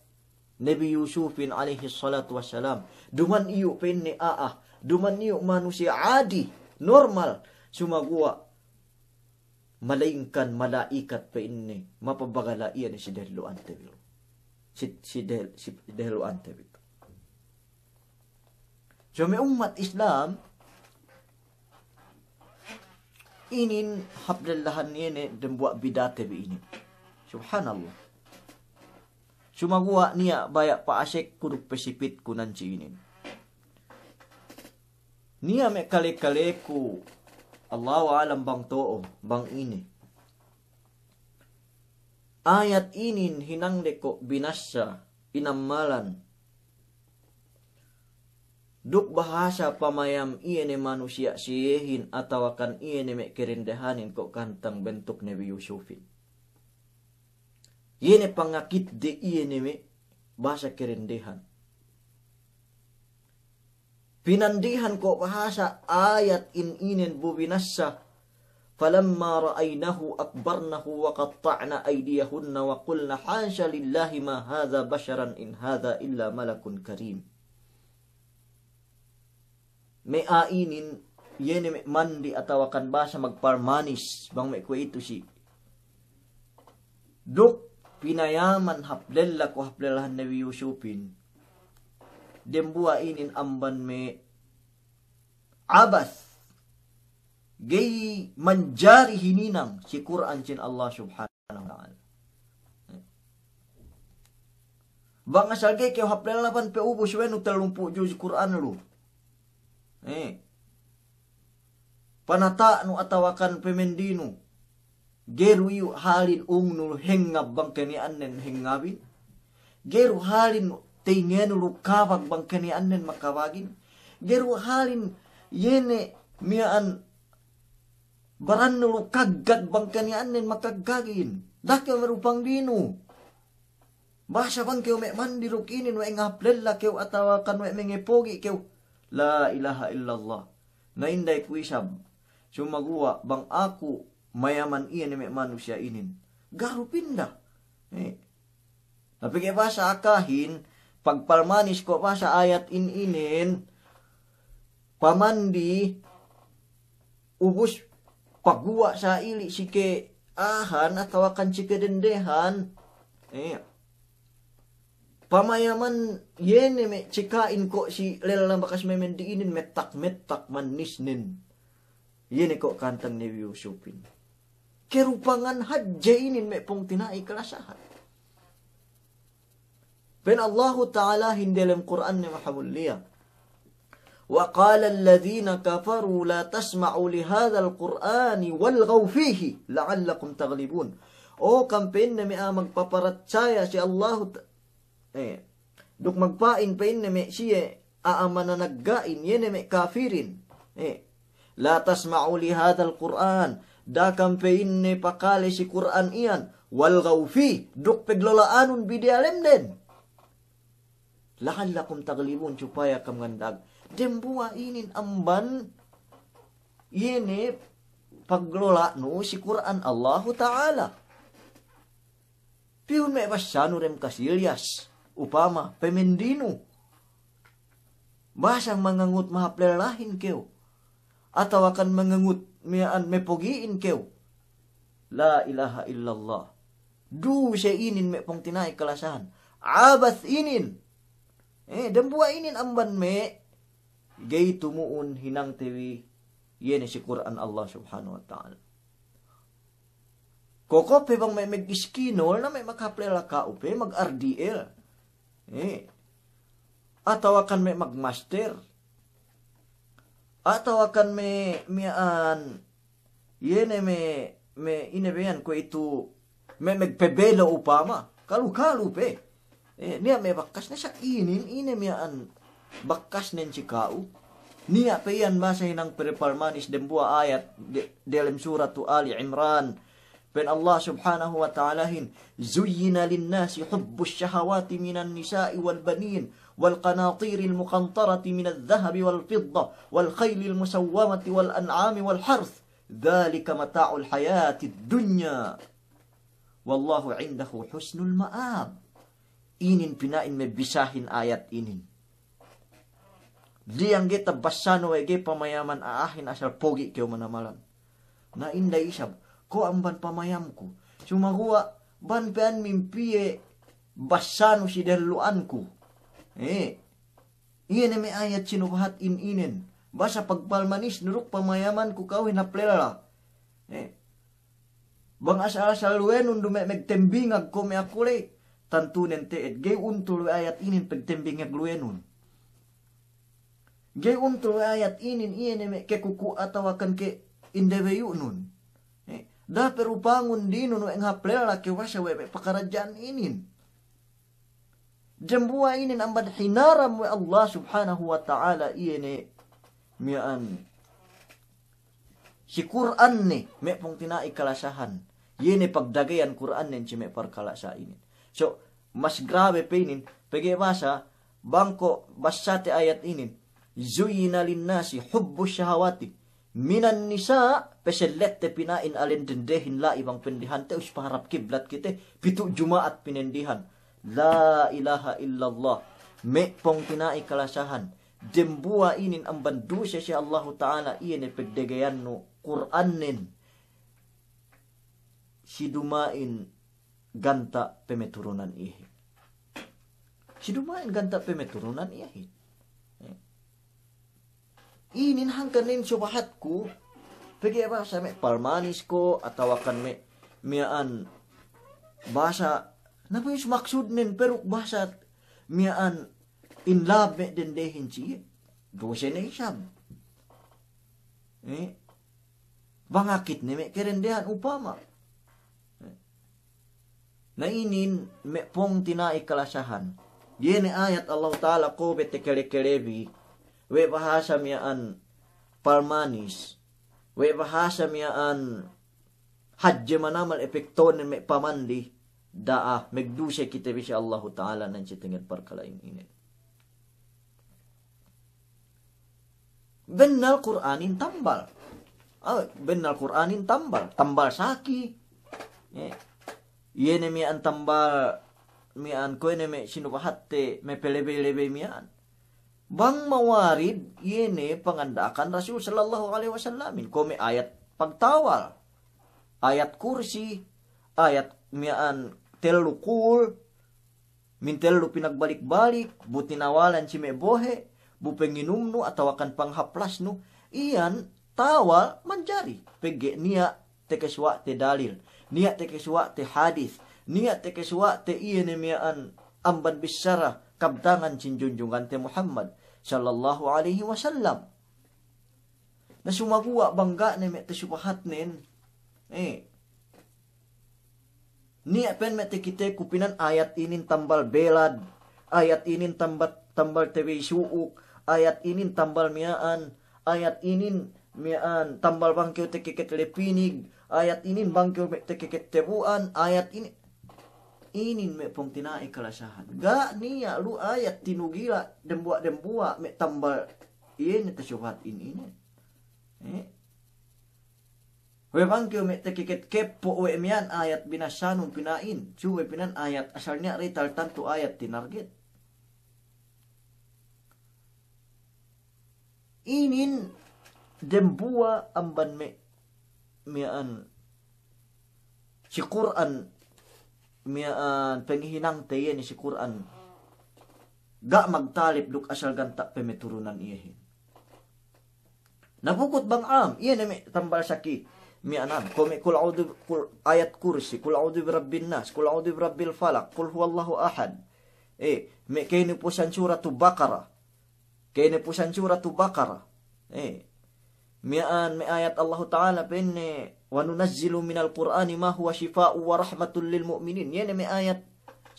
Nabi Yusufin alaihi salatu wassalam. Duman iyu' pa'inne a'a, duman iyu' manusiya' adi, normal, sumaguwa' malaingkan mala'ikat pa'inne, mapabagala iye ne si dehellu'ante bi. Si, si dehel-, si dehellu'ante bi. So me' ummat Islam, inin hap lellahan iye ne dembuwa' bidate bi inin. Subhanallah. Sumaguwa' niya' baya' pa'asekku duk pesipitku nan si inin. Niya' me' kale-kaleku, Allahu a'lam bang to'o, bang ine. Ayat inin hinangde ko' binassa, inammalan. Duk bahasa pamayam iye ne manusiya' siyehin atawakan iye ne me' kerendehanin ko' kahantang bentuk Nabi Yusufin. Iye ne pangakitde iye ne me' bahasa kerendehan. Pinandihan ko' bahasa ayat in inen bu binassa, "Falamma ra'aynahu akbarnahu wa qatta'na aydiyahunna wa qulna hasha lillahi ma hadha basharan in hadha illa malakun karim." Me' a'a inin, iye ne me' mandi atawakan bahasa magparmanis, bang me' kuwe' itu si. Duk pinayaman hap lella ko' hap lellahan Nabi Yusufin. Dembuwa' inin amban me' abath. Ga'i manjari hininang si Kur'an sin Allah Subhanahu wa Ta'ala. Bang asal ga'i kew hap lella pan pe ubus we' nu tellumpū' juz Kur'an lu. Eh. Panata'nu atawakan pemendinu. Ga'i du iyu' halin ungnu lu hengab bang keniya'annen hengabin. Ga'i du halin teyngenu lu kabag bang keniya'annen makabagin. Ga'i du halin iye ne miya'an barannu lu kaggag bang keniya'annen makaggagin. Da'a kew me' du pangdinu. Bahasa bang kew me' mandi duk inin we' ngahap lella kew atawakan we' mengepogi' kew. La ilaha illallah. Na inday ku isab. Sumaguwa' bang aku mayaman iye ne me' manusiya' inin. Ga'i du pinda. Eh. Tapi ke bahasa akahin, pagparmanis ko' bahasa ayat in inen, pamandi, ubus paguwa' sa'ili' si ke'ahan atawakan si kedendehan. Eh. Pamayaman iye ne me' ceka'in ko' si lella bakas memendi inin mettak-mettak mannisnen. Iye ne ko' kahantang Nabi Yusufin. Kerupangan hadje inin me' pungtina'i kalasahan. Pa'in Allahu Ta'alahin delem Kur'anne mahamulliya. Wa qala alladhina kafaru la tasma'u li hadhal Qur'ani walghaw fihi la'allakum taghlibun. O kam pa'inne me' a'a magpaparatsaya si Allahu Ta-, eh, duk magpa'in pa'inne me' siye a'a mananagga'in, iye ne me' kafirin. Eh, la tasma'u li hadhal Qur'an, da'a kam pa'inne pakale si Kur'an iyan, walghaw fih, duk peglola'anun bi diyalemden. La'allakum taghlibun, supaya kam ngandag. Dembuwa' inin amban iye ne paglola'nu si Kur'an Allahu Ta'ala. Piyun me' bassanu dem kasilyas, upama, pemendinu. Bahasa mangangut mahap lellahin kew. Atawakan mangangut miya'an mepogi'in kew. La ilaha illallah. Duse inin me' pungtina'i kalasahan. Abath inin. Eh, dembuwa' inin amban me' ga'i tumu'un hinangte bi iye ne si Kur'an Allah Subhanahu wa Ta'ala. Ko' kew pe bang me' mag-iskinol na me' makahap lella kew pe mag-R D L. Eh. atawakan me' magmaster, atawakan me' miya'an, iye ne me', me' ine be iyan kuwe'itu, me' magpabela upama, kalu-kalu pe. Eh, niya' me' bakas ne sa' inin, ine miya'an bakas nen si ka'u. Niya' pe iyan basa hinang perpalmanis dembuwa' ayat de-, delem suratu Ali Imran. Pa'in Allah Subhanahu wa Ta'alahin, زين للناس حب الشهوات من النساء والبنين والقناطير المقنطرة من الذهب والفضة والخيل المسومة والأنعام والحرث ذلك متاع الحياة الدنيا والله عنده حسن المآب. Inin pina'in me' bisahin ayat inin. Liyang ga'i tabassanu we' ga'i pamayaman a'ahin asal pogi' kew manamalan. Na inday isab, ko' amban pamayamku. Sumaguwa' bang pe'an mimpiye bassanu si dehellu'anku. Eh, iye ne me' ayat sinubahat in inen. Basa pagpalmanisnu duk pamayamanku ka'uhin hap lella. Eh, bang asal-asal luwenun du me' magtembingag ko' me' aku ley, tantunen te'ed ga'i untul we' ayat inin pagtembingag luwenun. Ga'i untul we' ayat inin iye ne me' kekuku' atawakan ke indeweyu'nun. Eh, da'a pe du pangun dinun we' ngahap lella ke basa we' me' pakaradja'an inin. Dembuwa' inin amban hinaram we' Allah Subhanahu wa Ta'ala iye ne miya'an si Kur'an ne, me' pungtina'i kalasahan. Iye ne pagdageyan Kur'annen si me' parkala' sa' inin. So, mas grabe pe inin, pegge' basa, bang ko' basate ayat inin, زين للناس حب الشهوات من النساء, pesellette pina'in alen dendehin la'i bang pendehante, us paharap kiblat kite, pitu' Juma'at pinendehan. La ilaha illallah. Me' pungtina'i kalasahan. Dembuwa' inin amban duse si Allahu Ta'ala iye ne pagdageyannu Kur'annen si duma'in ganta' pemeturunan iyehin. Si duma'in ganta' pemeturunan iyehin. Eh. Inin hangkan inin subahatku, pegge' basa me' palmanis ko', atawakan me', miya'an basa, na payus maksudnen pe duk basa miya'an in love me' dendehin si iye. Duse ne isab. Eh. Bang akit ne me' kerendehan upama. Na inin me' pungtina'i kalasahan. Iye ne ayat Allahu Ta'ala ko' be tekele-kelebi. We' bahasa miya'an palmanis. We' bahasa miya'an hadje manamal epektonen me' pamandi. Da'a, megduse kite bi si Allahu Ta'ala nan si tenged parkala' inin. Bennal Kur'anin tambal. Ah, bennal Kur'anin tambal. Tambal saki. Eh, iye ne miya'an tambal, miya'an kuwe' ne me' sinubahatte me' pelebey-lebey miya'an. Bang mawarid, iye ne panganda'akan Rasul sallallahu alaihi wasallamin. Kuwe' me' ayat pagtawal. Ayat kursi, ayat miya'an tellu kul, mintellu pinagbalik-balik, bu tinawalan si me' bohe', bu penginumnu atawakan panghaplasnu, iyan tawal manjari. Pegge' niya' tekesuwa'te dalil, niya' tekesuwa'te hadis, niya' tekesuwa'te iye ne miya'an amban bissara kabtangan sin junjungante Muhammad sallallahu alaihi wasallam. Na sumaguwa' bang ga' ne me' tasubahatnen, eh, niya' pen me' takiteku pinan ayat inin tambal belad, ayat inin tamba-, tambal tebey su'uk, ayat inin tambal miya'an, ayat inin miya'an tambal bang kew takeket lepinig, ayat inin bang kew me' takeket tebu'an, ayat ini-, inin me' pungtina'i kalasahan. Ga' niya' lu ayat tinugila' dembuwa'-dembuwa' me' tambal iye ne tasubahat inin. Eh? We' bang kew me' takeket keppo' we' miya'an ayat binasanun pina'in, subey pina'in ayat asal niya' rital tantu ayat tinarget. Inin dembuwa' amban me', miya'an si Kur'an, miya'an pangahinangte iye ne si Kur'an ga' magtalep duk asal ganta' pemeturunan iyehin. Na bukut bang am, iye ne me' tambal saki miya'an am. Kuwe' me' kul a'udhu, kul, ayat kursi, kul a'udhu birabbin nas, kul a'udhu birabbil falak, kul huwallahu ahad. Eh, me' kene pusan Suratul Baqarah. Kene pusan Suratul Baqarah. Eh, miya'an me' ayat Allahu Ta'ala pa'inne, "Wa nunazzilu minal Qur'ani ma huwa shifa'un wa rahmatun lil mu'minin." Iye ne me' ayat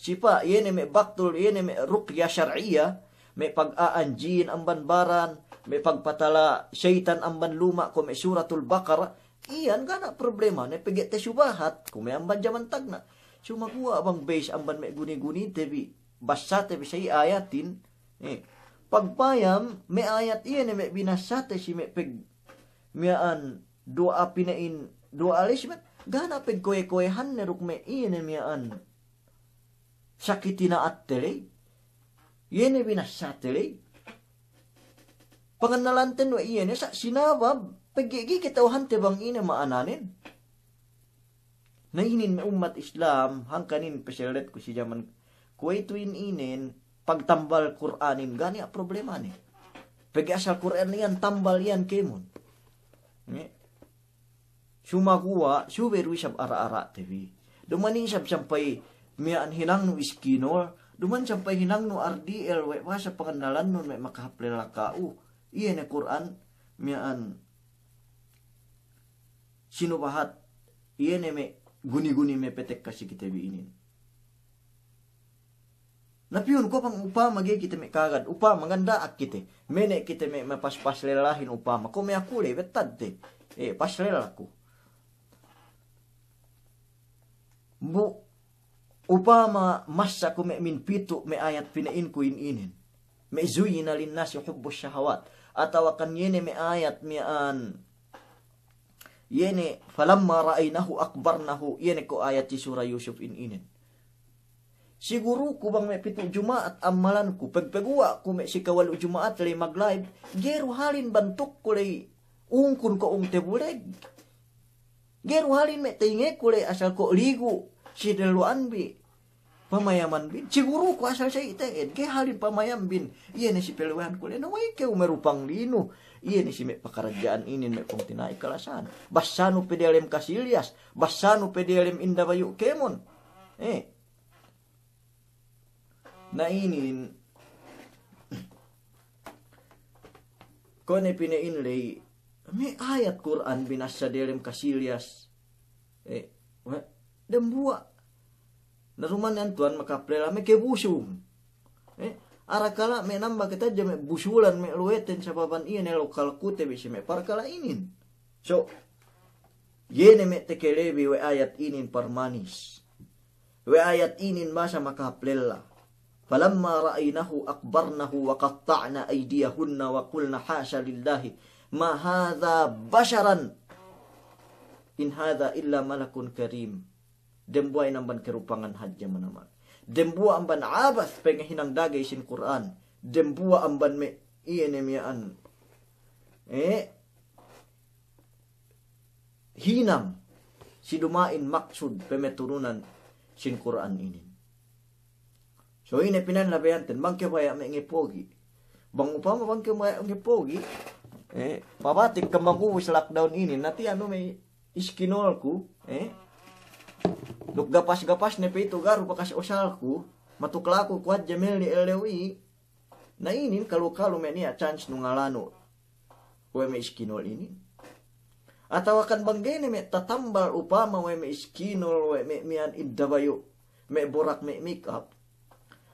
shifa', iye ne me' baktul, iye ne me' ruqya shar'iyyah, me' pag'a'an jin amban baran, me' pagpatala seyitan amban luma', kuwe' me' Suratul Baqarah. Iyan ga' niya' problema ne, pegge' te subahat kuwe' me' amban jaman tagna'. Sumaguwa' bang base amban me' guni-gunite bi, bassate bi sa'i ayatin, eh, pagpayam me' ayat iye ne me' binassate si me' peg-, miya'an du'a pina'in, du'a alismet, ga' niya' pegkoye-koyehanne duk me' iye ne miya'an sakitina'atte ley, iye ne binassate ley. Pangannalanten we' iye ne sa' sinabab, pegge' ga'i kata'uhante bang ine ma'ananen. Na inin me' ummat Islam, hangkan inin peselletku si jaman kuwe'itu in inen, pagtambal Kur'anin, ga' niya' problemane. Pegge' asal Kur'an iyan tambal iyan kēmon. Ne? Sumaguwa', subey du isab ara'-ara'te bi. Duma'in isab sampay miya'an hinangnu iskinol, duma'in sampay hinangnu R D L we' bahasa pangannalannun me' makahāp lella ka'u. Iye ne Kur'an miya'an sinubahat, iye ne me' guni-guni me' petekka si kite bi inin. Na piyun ko' bang upama ga'i kite me' kagad, upama nganda'ak kite, mene' kite me' mapaspas lellahin upama, ko' me' aku ley bettadte, eh, pas lellaku. Bu, upama massa ku me' min pitu' me' ayat pina'inku in inen. Me' zuyyina linnasi hubbus shahawat. Atawakan iye ne me' ayat miya'an, iye ne, "Falamma ra'aynahu akbarnahu," iye ne ko' ayat si Sura Yusuf in inen. Siguru ku bang me' pitu' Juma'at amalanku, pegpeguwa' ku me' sikawalu' Juma'at ley mag-live, ga'i du halin bantukku ley ungkun ko' ungte buleg. Ga'i du halin me' teyingeku ley asal ko' ligu' si dellu'anbi. Pamayamanbin, siguru ku asal sa'i te'ed, ga'i halin pamayambin, iye ne si pelewehanku ley, na we'ey kew merupang linu, iye ne si me' pakaradja'an inin me' pungtina'i kalasahan. Bassanu pe diyalem kasilyas, bassanu pe diyalem indabayu' kēmon. Eh. Na inin, ko' ne pina'in ley, me' ayat Kur'an binassa diyalem kasilyas. Eh, we', dembuwa'. Na duma'in antuwan makaplela me' kebusung. Eh, arakala' me' namba ke tadja me' busulan me' luweten sababan iye ne lokalkute bi si me' parkala' inin. So, iye ne me' tekelebi we' ayat inin parmanis. We' ayat inin basa makaplela. Falamma ra'aynahu akbarnahu wa qatta'na aydiyahunna wa qulna hasha lillahi ma hadha basharan in hadha illa malakun karim. Dembuwa' in amban kerupangan hadja manamal. Dembuwa' amban abath pengehinang dagey sin Kur'an. Dembuwa' amban me' iye ne miya'an. Eh, hinang si duma'in maksud pemeturunan sin Kur'an inin. So ine pina'in labeyanten, bang kew baya' me' ngepogi'. Bang upama bang kew baya' ngepogi', eh, pabatik kambang ubus lockdown inin, na tiya' nu me' iskinolku, eh, duk gapas-gapas ne pe itu garu bakas osalku, matuklaku ku hadja melli ellew i', na inin kalu-kalu me' niya' chance nu ngalanu' we' me' iskinol inin. Atawakan bang ga'i ne me' tatambal upama we' me' iskinol, we' me' miya'an indabayu', me' borak, me' makeup.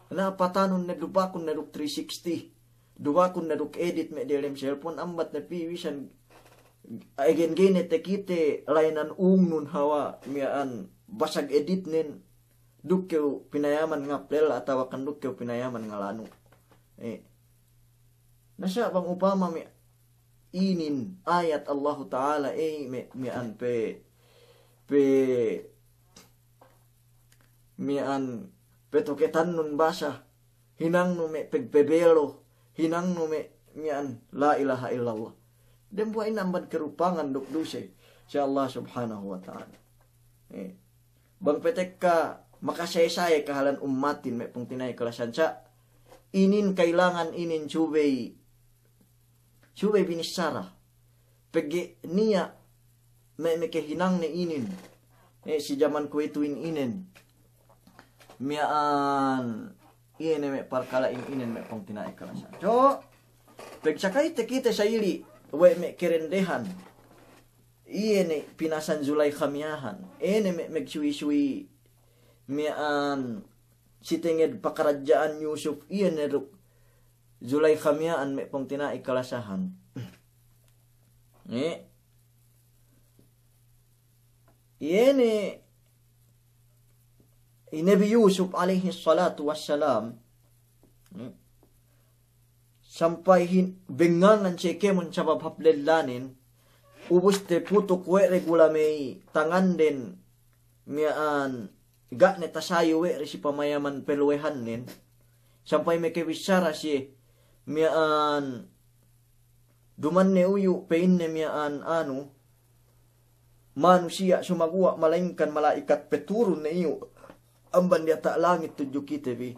Na patanun ne, dubakun ne duk three sixty. Dubakun ne duk edit me' diyalem cellphone, ambat ne pī bisan egen ga'i ne tekite la'inan ungnun hawal miya'an basag editnen. Duk kew pinayaman ngaplela atawakan duk kew pinayaman ngalanu'. Eh. Na sa' bang upama me' inin ayat Allahu Ta'ala, eh, me', miya'an pe, pe, miya'an petoketannun basa, hinangnu me' pegpebelo, hinangnu me' miya'an la ilaha illallah. Dembuwa' in amban kerupangan duk duse si Allah Subhanahu wa Ta'ala. Eh. Bang petekka makasaye-saye kahalan ummatin me' pungtina'i kalasahan sa', inin kailangan inin subey, subey binissara. Pegge' niya' me', me' kehinangne inin, eh, si jaman kuwe'itu in inen miya'an iye ne me' parkala' in inen me' pungtina'i kalasahan. So, pegsakayte kite sa'ili' we' me' kerendehan, iye ne pinasan Zulaykha miya'an, iye ne me' megsuwi-suwi miya'an si tenged pakaradja'an Yusuf, iye ne duk Zulaykha miya'an me' pungtina'i kalasahan. Ne? Iye ne, i Nabi Yusuf alayhis salatu wassalam, ne? Sampay hin-, bengangan siye kēmon sabab hāp lellanen, ubus teputuk we' de gulamey tanganden miya'an ga' ne tasayu we' de si pamayaman peluwehannen, sampay mekebissara siye miya'an duman ne uyu' pe'inne miya'an anu, manusiya' sumaguwa' malaingkan mala'ikat peturun ne iyu' amban diyata' langit tudju kite bi.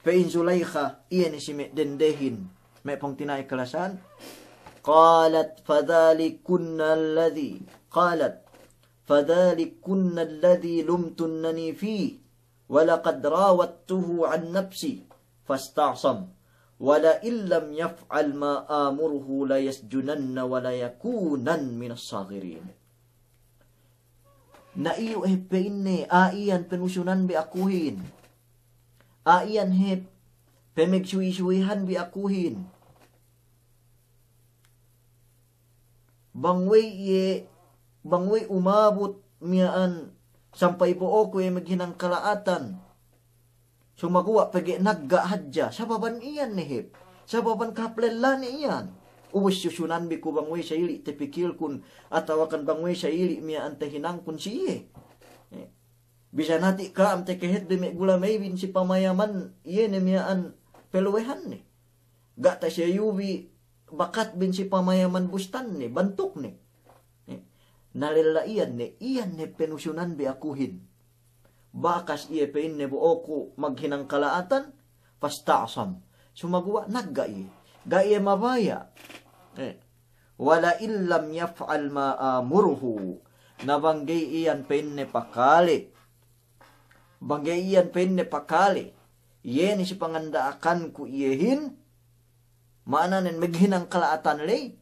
Pe'in Zulaykha, iye ne si me' dendehin, me' pungtina'i kalasahan. Qalat fadhalikunna alladhi, qalat fadhalikunna alladhi lumtunnani fih, wa laqad rawadtuhu an nafsih fasta'sam, wa la in lam yaf'al ma amuruhu la yasjunanna wa la yakunan minas saghirin. Na iyu' hep pe'inne, a iyan penusunan bi akuhin. A iyan hep pemegsuwi-suwihan bi akuhin. Bang we'ey iye, bang we'ey umabut miya'an sampay bo'oku iye meghinang kala'atan. Sumaguwa' pegge' nagga' hadja, sababan iyan ne hep. Sababan kahāp lellane iyan. Ubus susunan bi ku bang we'ey sa'ili' tapikilkun, atawakan bang we'ey sa'ili' miya'an tahinangkun si iye. Eh. Bisan hati' ka'am takahedde me' gulameybin si pamayaman iye ne miya'an peluwehanne. Ga' tasayubi bakatbin si pamayaman bustanne, bantukne. Eh, na lella iyan ne, iyan ne penusunan bi akuhin. Bakas iye pe'inne bo'oku maghinang kala'atan, fasta'sam. Sumaguwa' nagga' iye. Ga' iye mabaya'. Eh. Wa la in lam yaf'al ma amuruhu. Na bang ga'i iyan pe'inne pakale. Bang ga'i iyan pe'inne pakale. Iye ne si panganda'akanku iyehin. Ma'ananen maghinang kala'atan ley.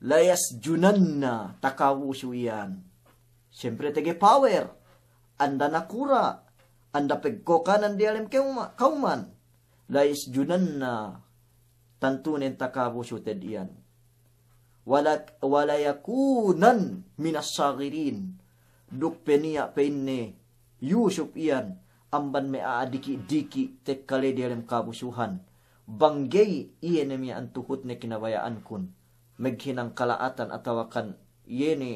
La yasjunanna, takabusu iyan. Siyempre tege power. Anda nakura'. Anda pegkokanan diyalem keuma-, kauman. La yasjunanna, tantunen takabusu te'ed iyan. Wala-, wala yakunan minas saghirin. Duk pe niya' pe'inne Yusuf iyan amban me' a'a diki'-diki' tekka ley diyalem kabusuhan. Bang ga'i iye ne miya'an tuhutne kinabaya'ankun maghinang kala'atan atawakan iye ne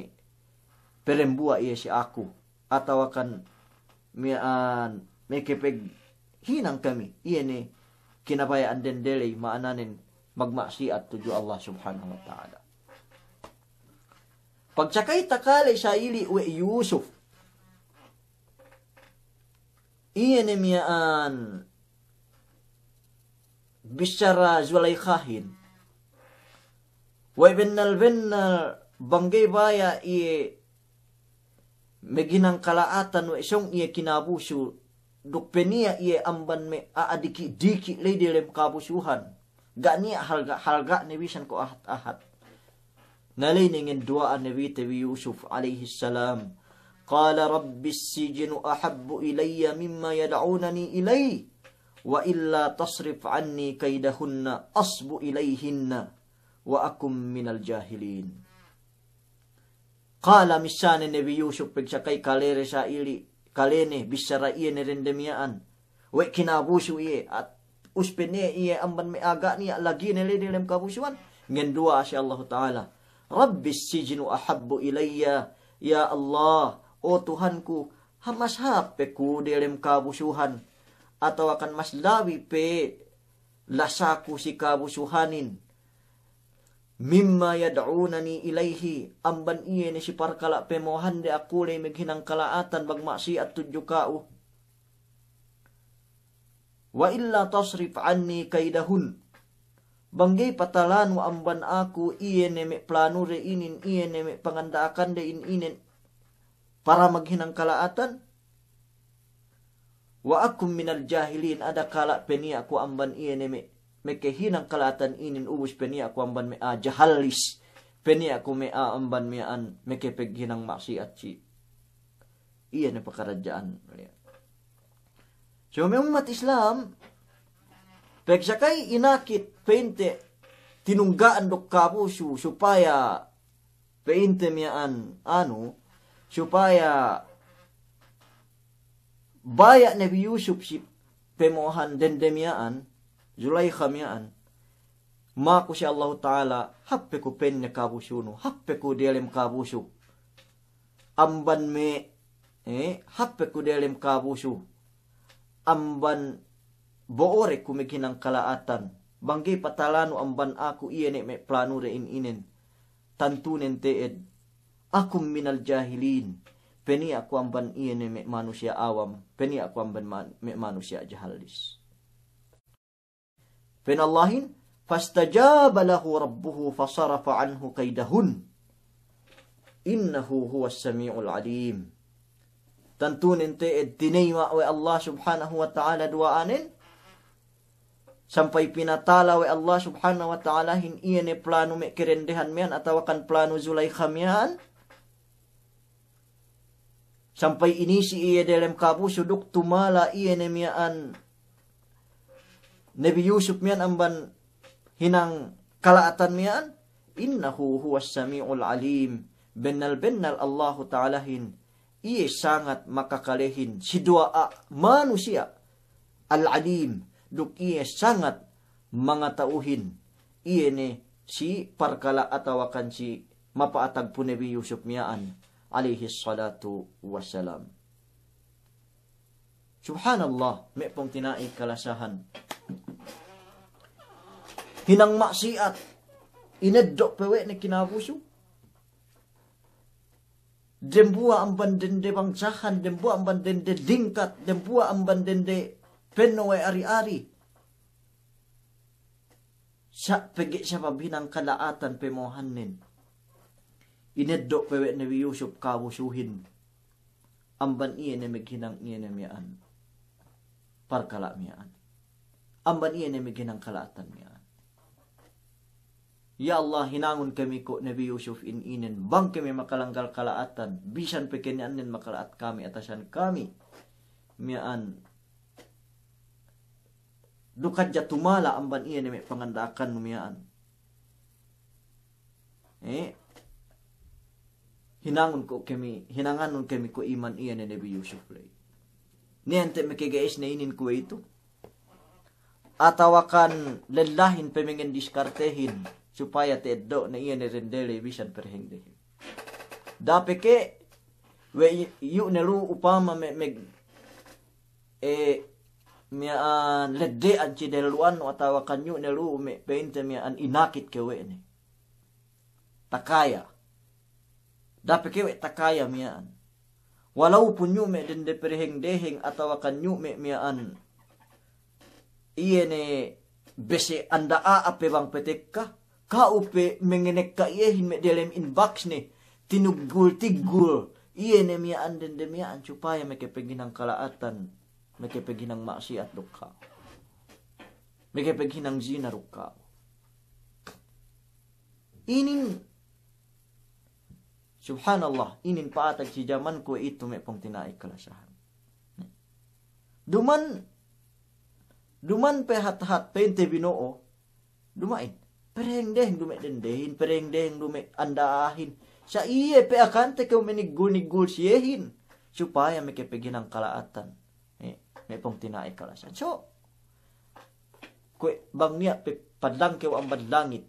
perembuwa' iye si aku. Atawakan miya'an mekepeghinang kami, iye ne kinabaya'an dende ley ma'ananen magma'siyat tudju Allah Subhanahu wa Ta'ala. Pagsakay takale sa'ili' we' Yusuf, iye ne miya'an bissara Zulaykhahin, we' bennal-bennal bang ga'i baya' iye maghinang kala'atan we' sōng iye kinabusu, duk pe niya' iye amban me' a'a diki'-diki' ley diyalem kabusuhan. Ga' niya' halga'-halga'ne bisan ko' ahat-ahat. Na ley ne ngenduwa'an Nabite bi Yusuf alayhis salam. Qala rabbis sijnu ahabbu ilayya mimma yad'unani ilayh, wa illa tasrif anni kaydahunna asbu ilayhinna wa akun minal jahilin. Qala, missāne Nabi Yusuf, pagsakay kale de sa'ili', kalene, bissara iye ne dende miya'an. We' kinabusu iye, at-, us pe ne iye amban me' a'a ga' niya' lagine ley diyalem kabusuhan. Ngenduwa'a si Allahu Ta'ala. Rabbis sijnu ahabbu ilayya. Ya Allah, o Tuhanku, ha mas hāp pe ku diyalem kabusuhan. Atawakan mas labi pe lasaku si kabusuhanin. Mimma yad'unani ilayhi, amban iye ne si parkala' pemohande aku ley maghinang kala'atan magma'siyat tudju ka'u. Wa illa tasrif anni kaydahun. Bang ga'i patalanu amban aku iye ne me' planude inin, iye ne me' panganda'akande in inen para maghinang kala'atan. Wa akun minal jahilin, adakala' peniya' ku amban iye ne me', makahinang kala'atan inin, ubus peniya' ku amban me' a'a jahallis, peniya' ku me' a'a amban miya'an makapaghinang ma'siyat si iye ne pakaradja'an. So me' ummat Islam, pegge' sa' kay inakit pa'inte tinungga'an duk kabusu supaya pa'inte miya'an, anu, supaya baya' Nabi Yusuf si pamo'ohan dende miya'an, Zulaikha miya'an, maku si Allahu Ta'ala, hāp pe ku pa'inne kabusunu, hāp pe ku diyalem kabusu. Amban me', eh, hāp pe ku diyalem kabusu. Amban bo'o de ku maghinang kala'atan. Bang ga'i patalanu amban aku iye ne me' planu de in inen. Tantunen te'ed. Akun minal jahilin. Peniya' ku amban iye ne me' manusiya' awam. Peniya' ku amban man-, me' manusiya' jahallis. Pa'in Allahin, fastajaba lahu rabbuhu fasarafa anhu kaidahun. Innahu huwas sami'ul alim. Tantunen te'ed tineyma' we' Allah Subhanahu wa Ta'ala duwa'anen, sampay pinatala we' Allah Subhanahu wa Ta'alahin iye ne planu me' kadendehan miya'an atawakan planu Zulaikha miya'an. Sampay inisi iye delem kabusu duk tumala iye ne miya'an Nabi Yusuf miya'an amban hinang kala'atan miya'an. Innahu huwas sami'ul alim. Bennal-bennal Allahu Ta'alahin iye sangat makakalehin si duwa'a manusiya'. Al-alim, duk iye sangat mangata'uhin iye ne si parkala' atawakan si mapa'atag pu Nabi Yusuf miya'an, alayhis salatu wassalam. Subhanallah, me' pungtina'i kalasahan. Hinang ma'siyat, ineddo' pe we' ne kinabusu. Dembuwa' amban dende bangsahan, dembuwa' amban dende dingkat, dembuwa' amban dende penno' we' ari-ari. Sa' pegge' sabab hinang kala'atan pamo'ohannen, ineddo' pe we' Nabi Yusuf kabusuhin. Amban iye ne maghinang iye ne miya'an parkala' miya'an. Amban iye ne maghinang kala'atan miya'an. Ya Allah, hinangun kami ko' Nabi Yusuf in inen, bang kami makalanggal kala'atan, bisan pe keniyannen makala'at kami, atasan kami miya'an. Duk hadja tumala amban iye ne me' panganda'akannu miya'an. Eh, hinangun ko' kami, hinanganun kami ko' iman iye ne Nabi Yusuf ley. Niya' ente' makaga'is ne inin kuwe'itu. Atawakan lellahin pe mangen diskartehin, supaya ta'eddo' ne iye ne dende ley bisan perhengdehin. Da'a pe ke' we' yu' ne lu upama me', me' eh, miya'an ledde'an si dehellu'annu atawakan yu' ne lu'u me' pa'inte miya'an inakit ke we' ne. Takaya. Da'a pe ke' we' takaya miya'an. Walawpun yu' me' dende perheng-deheng atawakan yu' me' miya'an iye ne bese' anda a'a pe bang petekka, ka'u pe mengenekka iyehin me' delem inbox ne, tinuggul-tiggul iye ne miya'an dende miya'an supaya mekepeghinang kala'atan, mekepeghinang ma'siyat duk ka'u, mekepeghinang zina duk ka'u. Inin, subhanallah, inin pa'atag si jaman kuwe'itu me' pungtina'i kalasahan. Duman, duman pe hat-hat pa'inte bino'o, duma'in, perheng-deheng du me' dendehin, perheng-deheng du me' anda a'ahin. Sa' iye pe akante kew meniggul-niggul siyehin, supaya mekepeghinang kala'atan. Eh, me' pungtina'i kalasahan. So, kuwe' bang niya' pe padlang kew amban langit,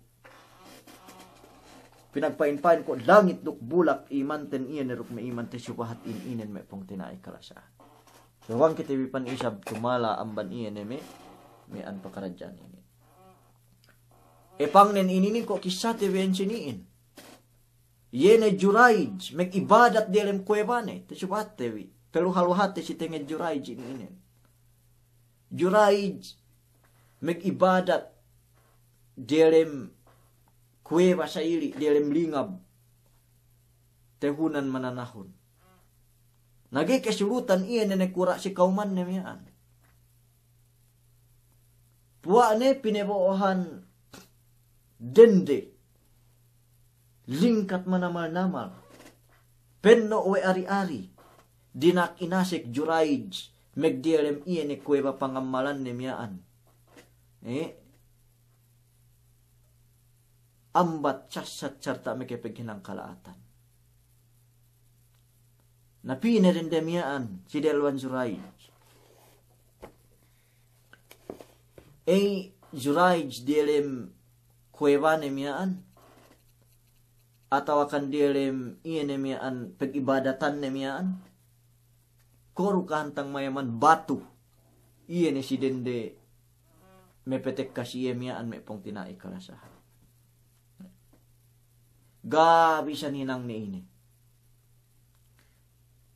pinagpa'in-pa'in ko' langit duk bulak imanten iye ne duk me' imante subahat in inen me' pungtina'i kalasahan. So bang kite bi pan isab tumala amban iye ne me', me' an pakaradja'an inin. Epangnen ininin ko' kissate bi ensini'in. Iye ne Jurayj, mag'ibadat diyalem kuwebane, te subahatte bi, peluha-luhate si tenged Jurayj inin. Jurayj, mag'ibadat diyalem kuweba sa'ili', diyalem lingab, tehunan mananahun. Na ga'i kasulutan iye ne nakura' si kawmanne miya'an. Puwa'ne pinebo'ohan dende, lingkat manamal-namal, penno' we' ari-ari, dina'ak inasek Jurayj magdiyalem iye ne kuweba pangammalanne miya'an. Eh, ambat sassat sarta' makapaghinang kala'atan. Na pī ne dende miya'an si delluwan Jurayj. Ey, Jurayj diyalem kuwebane miya'an, atawakan diyalem iye ne miya'an pagibadatanne miya'an, koru kahantang mayaman batu iye ne si dende mapatekka si iye miya'an me' pungtina'i kalasahan. Ga' bisan hinangne ine.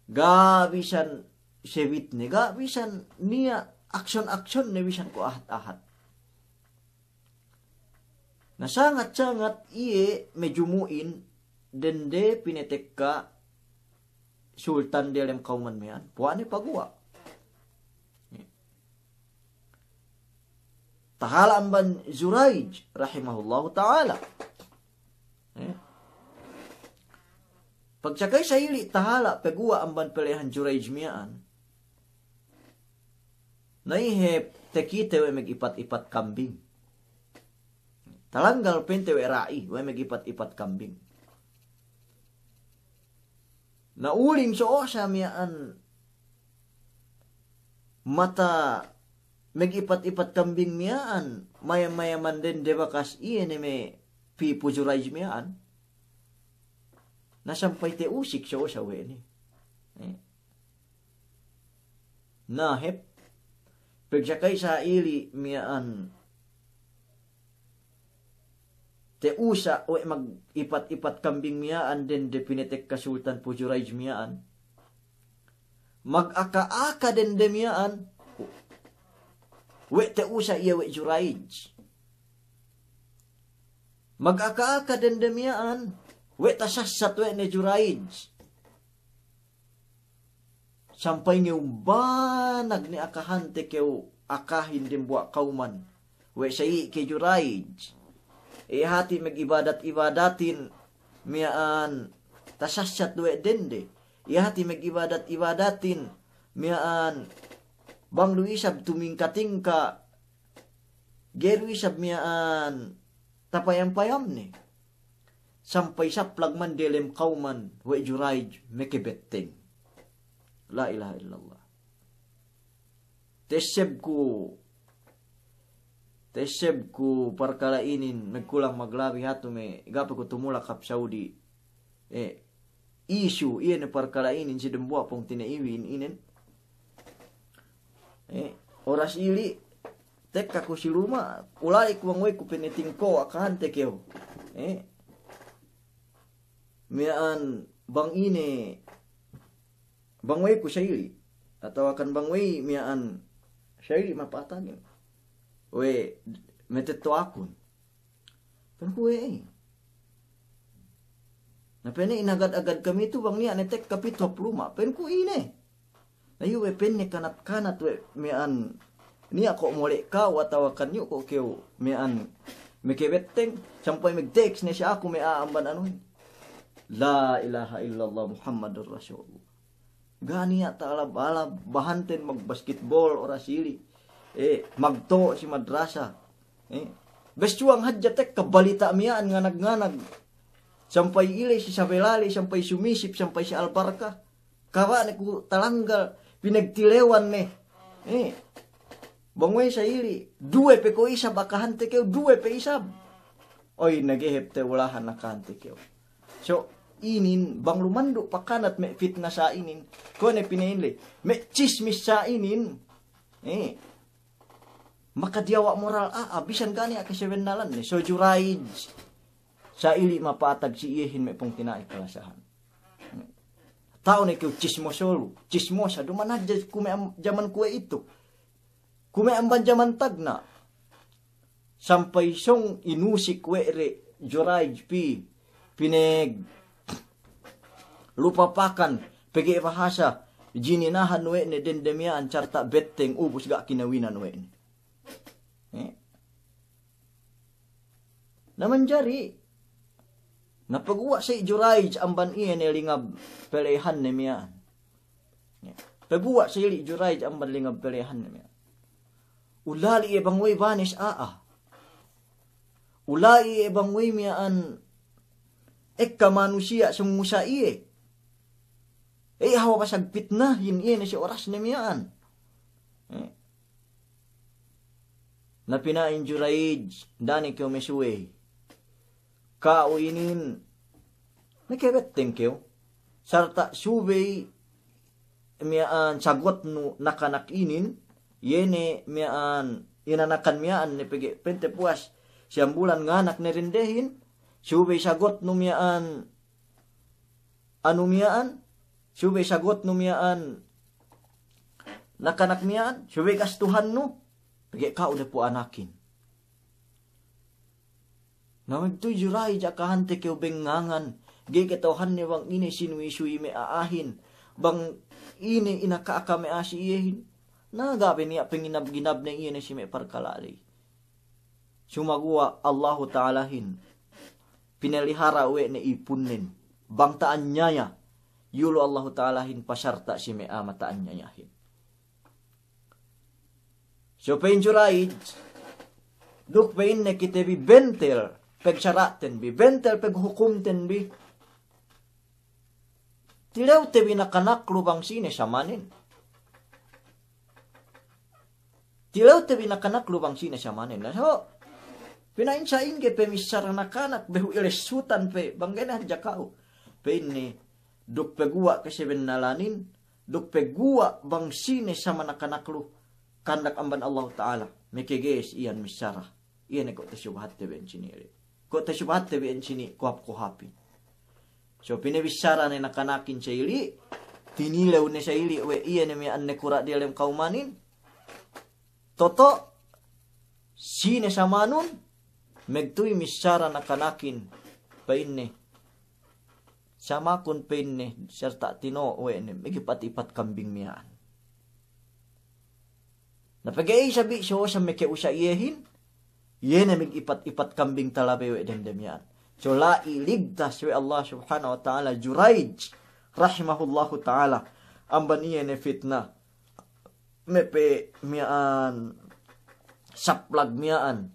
Ga' bisan sebitne, ga' bisan niya' aksyon-aksyonne bisan ko' ahat-ahat. Na sangat-sangat iye majumu'in dende pinatekka sultan diyalem kawman miya'an, puwa'ne paguwa'. Tahala' amban Jurayj rahimahullahu ta'ala. Eh. Pagsakay sa ili' tahala' paguwa' amban pelehan Jurayj miya'an. Na iye hep takite we' magipat-ipat kambing. Talanggal pente we' ra'i, we' magipat-ipat kambing. Na uling so'o sa miya'an mata magipat-ipat kambing miya'an, maya-, mayaman dende bakas iye ne me' pī pu Jurayj miya'an. Na sampay ta'usik so'o sa we' ne. Eh. Na hep, pagsakay sa ili' miya'an ta'usa' we' magipat-ipat kambing miya'an dende pinatekka sultan pu Jurayj miya'an. Magaka-aka dende miya'an we' ta'usa' iye we' Jurayj. Magaka-aka dende miya'an we' tasassat we' ne Jurayj. Sampay ngew banag ne akahante kew akahin dembuwa' kawman we' sa'i ke Jurayj. Iye hati' magibadat-ibadatin miya'an tasassat we' dende. Iye hati' magibadat-ibadatin miya'an bang du isab tumingka-tingka, ga'i du isab miya'an tapayam-payamne. Sampay saplag man diyalem kawman we' Jurayj makabetteng. La ilaha illallah. Ta'essebku, ta'essebku parkala' inin, magkulang maglabi hatu me' ga'i pe ku tumulak hap Saudi. Eh, isu, iye ne parkala' inin si dembuwa' pungtina'ibi inin. Eh, oras ili', tekka ku si luma', ulali' ku bang we'ey ku pinatingko' akahante kew. Eh, miya'an bang ine, bang we'ey ku sa ili', atawakan bang we'ey miya'an sa ili' mapatagin. We' matetto'akun. Pa'inku we'ey. Na pa'inne inagad-agad kami tu bang niya' ne tekka pitu hap luma'. Pa'inku ine. Na iyu we' pa'inne kanat-kanat we' miya'an niya' ko' mole' ka'u atawakan iyu ko' kew miya'an makabetteng sampay magteks ne si aku me' a'a amban anuhin. La ilaha illallah Muhammadur Rasulullah. Ga' niya' ta'alab-alab, bahanten magbasketbol oras ili'. Eh, magto' si madrasa. Eh, bes suwang hadja tekka balita' miya'an nganag-nganag. Sampay ile si Sabelale, sampay Sumisip, sampay si Albarka. Kaba' ne ku talanggal, pinagtilewan ne. Eh, bang we'ey sa ili', duwe pe ko' isab akahante kew, duwe pe isab. Oy, nagehep te ulahan akahante kew. So, inin, bang lumandu' pakanat me' fitna sa inin, kuwe' ne pina'in le, me' chismis sa inin, eh, makadiyawa' moral a'a, bisan ga' niya' kasebennalan ne, so Jurayj, sa ili' mapatag si iyehin me' pungtina'i kalasahan. Ta'u ne kew chismosolu, chismosa, duma'in hadja kuwe' am-, jaman kuwe'itu. Kuwe' amban jaman tagna'. Sampay sōng inusik we' de Jurayj pī, pineg lupa pakan, pegge' bahasa, jininahan we' ne dende miya'an sarta' betteng ubus ga' kinawinan we' ne. Eh? Na manjari, na paguwa' si Jurayj amban iye ne lingab pelehanne miya'an. Eh? Paguwa' si Jurayj amban lingab pelehanne miya'an. Ulali' iye bang we' banes a'a. Ulali' iye bang we' miya'an ekka manusiya' sumusa' iye. Ey, hawal pasag pitnahin iye ne si orasne miya'an. Eh. Na pina'in Jurayj, da'a ne kew masuwey. Ka'u inin, makabetteng kew. Sarta' subey miya'an sagotnu nakanak inin, iye ne miya'an inanakan miya'an ne pegge' pa'inte puwas siyam bulan nganak ne dendehin, subey sagotnu miya'an anu miya'an, subey sagotnu miya'an nakanak miya'an, subey gastuhannu, pegge' ka'u de pu'anakin. Na magtuy Jurayj, akahante kew bengngangan, ga'i kata'uhanne bang ine sinuwi-suwi me' a'ahin, bang ine inaka-aka me' a'a si iyehin. Na ga' pe niya' panginab-nginabne iye ne si me' parkala' ley. Sumaguwa' Allahu Ta'alahin pinelihara' we' ne ipunnen, bang ta'anyaya, iyu' lu Allahu Ta'alahin pasarta' si me' a'a mata'anyayahin. So pa'in Jurayj, duk pa'inne kite bi bentel pagsara'ten bi, bentel paghukumten bi. Tilewte bi nakanak lu bang sine samanen. Tilewte bi nakanak lu bang sine samanen. Na so, pina'in sa'ingge pe missara nakanak, behu ilessutan pe, bang ga'i ne hadja ka'u. Pa'inne, duk paguwa' kasabennalanin, duk paguwa' bang sine sama nakanak lu, kandak amban Allahu Ta'ala, makages iyan missara. Iye ne ko' tasubahatte bi ensini' ili. Ko' tasubahatte bi ensini' kohap-kohapin. So pinabissara ne nakanakin sa ili', tinilew ne sa ili' we' iye ne miya'an nakura' diyalem kawmanin. Toto', sine samanun, magtuy missara nakanakin, pa'inne. Samakun pa'inne, sarta' tino'o we' ne, magipat-ipat kambing miya'an. Na pegge' isab bi so sa' maka'usa' iyehin, iye ne magipat-ipat kambing talabe we' dende miya'an. So la'i ligtas we' Allah Subhanahu wa Ta'ala Jurayj rahimahullahu ta'ala amban iye ne fitna. Me' pe miya'an saplag miya'an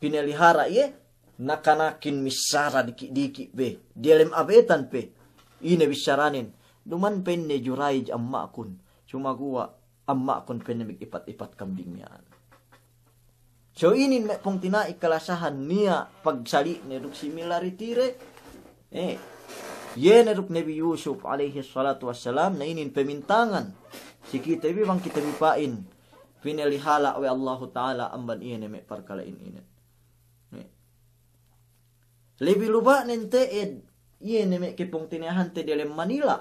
pinelihara' iye, nakanakin missara diki'-diki' pe, diyalem abetan pe, ine bissaranen, duma'in pa'inne Jurayj amma'kun, sumaguwa' amma'kun pa'inne magipat-ipat kambing miya'an. So inin me' pungtina'i kalasahan niya' pagsali'ne duk similarity de. Eh, iye ne duk Nabi Yusuf alayhis salatu wassalam, na inin pamintangan si kite bi bang kite bi pa'in pinalihala' we' Allahu Ta'ala amban iye ne me' parkala'in inin. Eh. Lebi luba'nen te'ed iye ne me' kapungtina'ihante diyalem Manila.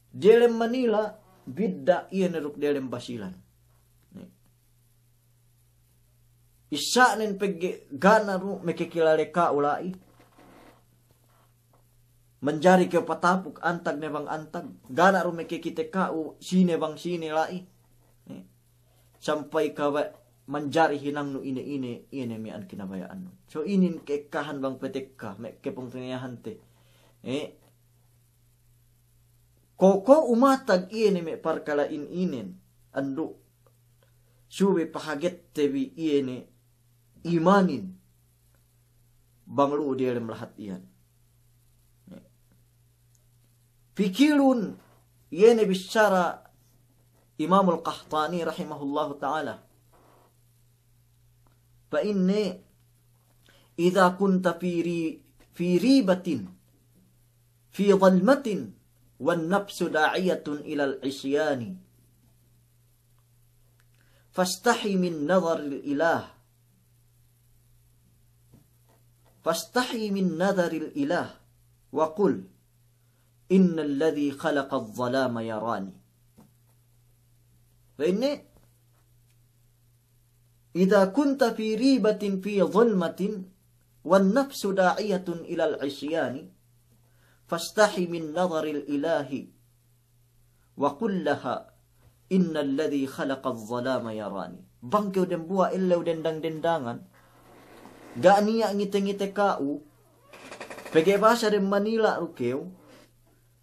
Diyalem Manila, bidda' iye ne duk diyalem Basilan. Issa'nen pegge' ga' ne du makakilale ka'u la'i. Manjari kew patapuk antag ne bang antag. Ga' ne du makakite ka'u sine bang sine la'i. Eh. Sampay ka we' manjari hinangnu ine-ine, ine miya'an kinabaya'annu. So inin ka'ekkahan bang patekka, me' kapungtina'ihante. Eh. Ko', ko' umatag iye ne me' parkala'in inen, andu'. Subey pahagette bi iye ne imanin. Bang lu'u diyalem lahat iyan. Pikilun iye ne bissara Imamul Qahtani rahimahullahu ta'ala. Pa'inne, إذا كنت في ري-، في ريبة، في ظلمة، والنفس داعية إلى العصيان، فاستحي من نظر الإله، فاستحي من نظر الإله، وقل: إن الذي خلق الظلام يراني. Pa'inne, إذا كنت في ريبة في ظلمة والنفس داعية إلى العصيان، فاستح من نظر الإله وقل لها إن الذي خلق الظلام يراني. Bang kew dembuwa' ellew dendang-dendangan, ga' niya' ngite-ngite ka'u, pegge' bahasa dem Manila du kew,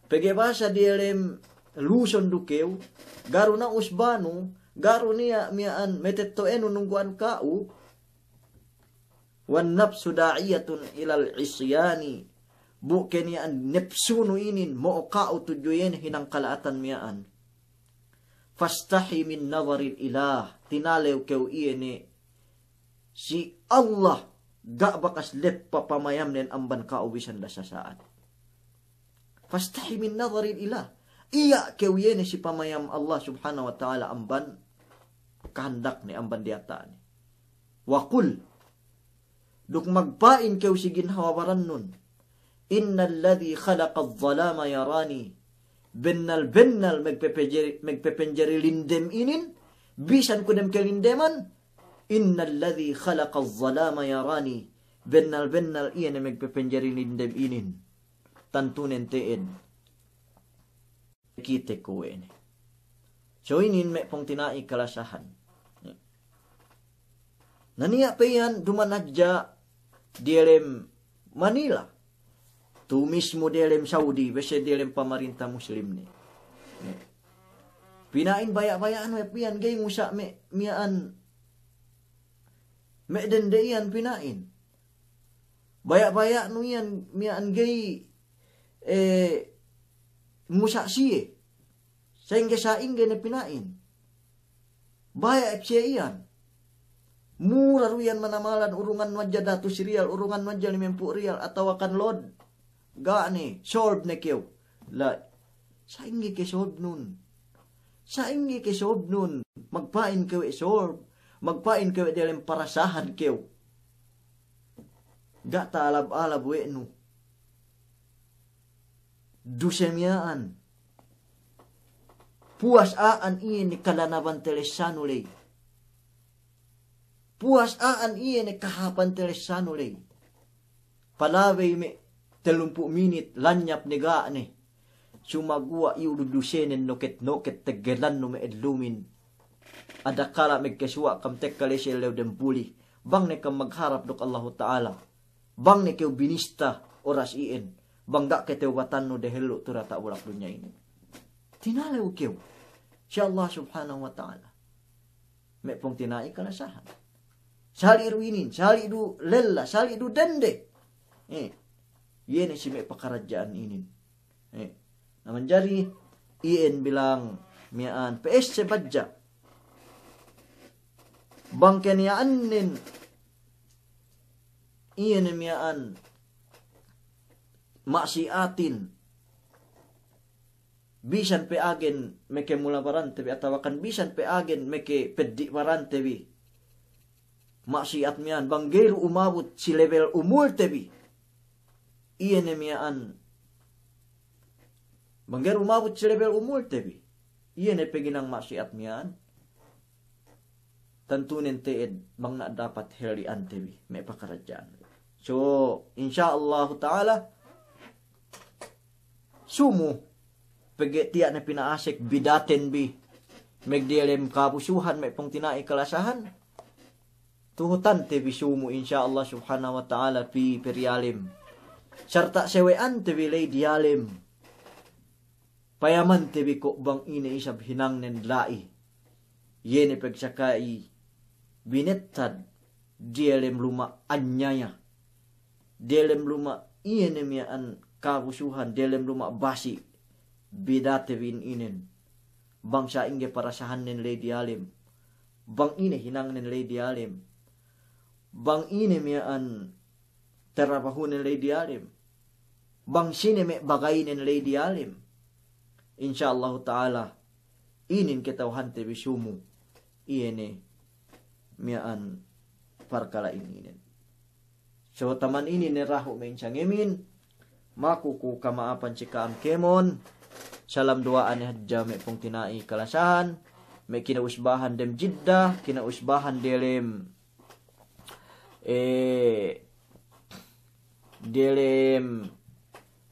pegge' bahasa diyalem Luzon du kew, ga' du na'usbanu, ga' du niya' miya'an metetto'enu nunggu'an ka'u, والنفس داعية إلى العصيان. Bu ke niya' nepsunu inin mo'o ka'u tudju iye ne hinang kala'atan miya'an. فاستح من نظر الإله. Tinalew kew iye ne si Allah ga' bakas leppa pamayamnen amban ka'u bisan da sasa'at. فاستح من نظر الإله. Iye kew iye ne si pamayam Allah Subhanahu wa Ta'ala amban kahandakne, amban diyata'ne. وقل. Duk magpa'in kew si ginhawa barannun. إن الذي خلق الظلام يراني. Bennal-bennal megpepenjeri, megpepenjeri lindem inin, bisan ku dem kelindeman, إن الذي خلق الظلام يراني. Bennal-bennal iye ne megpepenjeri lindem inin, tantunen te'ed kite ku we' ne. So inin me' pungtina'i kalasahan. Na niya' pe iyan duma'in hadja diyalem Manila. Tu mismu diyalem Saudi, bese diyalem pamarinta Muslim ne. Pina'in baya'-baya'nu iyan ga'i ngusa' me' miya'an, me' dende iyan pina'in. Baya'-baya'nu iyan miya'an ga'i, eh, ngusa' siye. Sa'ingge-sa'ingge ne pina'in. Baya' siye iyan. Mura du iyan manamalan, urungannu hadja datus riyal, urungannu hadja limempū' riyal, atawakan load. Ga' ne, solve ne kew. La, sa'ingge ke solvenun? Sa'ingge ke solvenun? Magpa'in kew we' solve. Magpa'in kew we' diyalem parasahan kew. Ga' ta'alab-alab we' nu. Duse miya'an. Puwas a'an iye ne kalanaban telesanu ley. Puwas a'an iye ne kahapan telesanu ley. Palabey me' tellumpū' minit, lanyap ne ga' ne. Sumaguwa' iyu' du dusenen noket-noket teggelannu me' ellumin. Adakala' megkesuwa' kam tekka ley si ellew dem buli. Bang ne kam magharap duk Allahu Ta'ala. Bang ne kew binista oras iyan. Bang ga' ketewbatannu dehellu' tu diyata' bulak dunya inin. Tinalew kew si Allah Subhanahu wa Ta'ala. Me' pungtina'i kalasahan. Sali' du inin, sali' du lella, sali' du dende. Eh, iye ne si me' pakaradja'an inin. Eh, na manjari iyan bilang miya'an P S C badja'. Bang ke niya'annen iye ne miya'an ma'siyatin. Bisan pe agen meke mula barante bi, atawakan bisan pe agen meke peddi' barante bi. Ma'siyat miya'an, bang ga'i du umabut si lebel umulte bi. Iye ne miya'an. Bang ga'i du umabut si lebel umulte bi. Iye ne pe ginang ma'siyat miya'an. Tantunen te'ed bang na' dapat helli'ante bi me' pakaradja'an. So, insya Allahu Ta'ala, sumu, pegge' tiya' ne pina'asek bidaten bi, megdiyalem kabusuhan me' pungtina'i kalasahan, tuhutante bi sumu, insya Allah Subhanahu wa Ta'ala, pī pe diyalem. Sarta' sewe'ante bi ley diyalem. Payamante bi ko' bang ine isab hinangnen la'i. Iye ne pegsaka'i binettad diyalem luma' anyaya. Diyalem luma' iye ne miya'an kabusuhan, diyalem luma' basi'. Bidate bi inin. Bang sa'ingge parasahannen ley diyalem. Bang ine hinangnen ley diyalem. Bang ine miya'an tarabahunen ley diyalem. Bang sine me' bagaynen ley diyalem. Insya Allahu Ta'ala, inin keta'uhante bi sumu. Iye ne miya'an parkala'in inin. So taman inin ne dahu' me' insangemin. Maku ku kama'apan si ka'am kēmon. Salam duwa'an ne hadja me' pungtina'i kalasahan. Me' kina'usbahan dem Jidda, kina'usbahan diyalem, eh, diyalem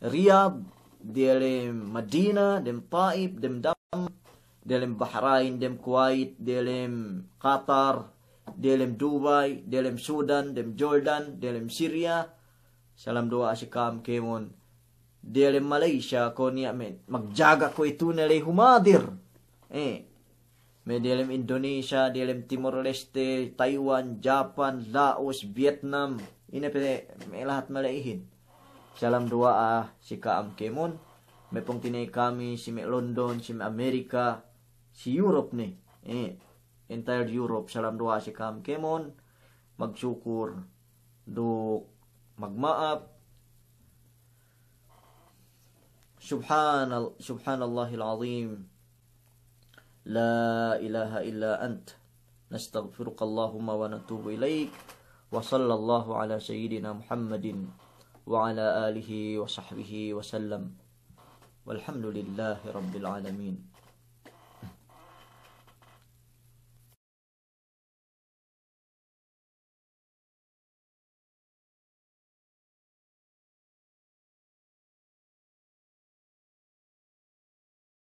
Riyadh, diyalem Madina, dem Taif, dem Dammam, diyalem Bahrain, dem Kuwait, diyalem Qatar, diyalem Dubai, diyalem Sudan, dem Jordan, diyalem Syria. Salam duwa'a si ka'am kēmon. Diyalem Malaysia, kuwe' niya' me' magjaga kuwe'itu ne ley humadir. Eh, me' diyalem Indonesia, diyalem Timor Leste, Taiwan, Japan, Laos, Vietnam. Ine pe me' lahat mala'ihin. Salam duwa'a si ka'am kēmon. Me' pungtina'i kami si me' London, si me' Amerika, si Europe ne. Eh, entire Europe. Salam duwa'a si ka'am kēmon. Magsukur duk magma'ap. سبحان، سبحان الله العظيم. لا إله إلا أنت. نستغفرك اللهم ونتوب إليك. وصلى الله على سيدنا محمد وعلى آله وصحبه وسلم. والحمد لله رب العالمين.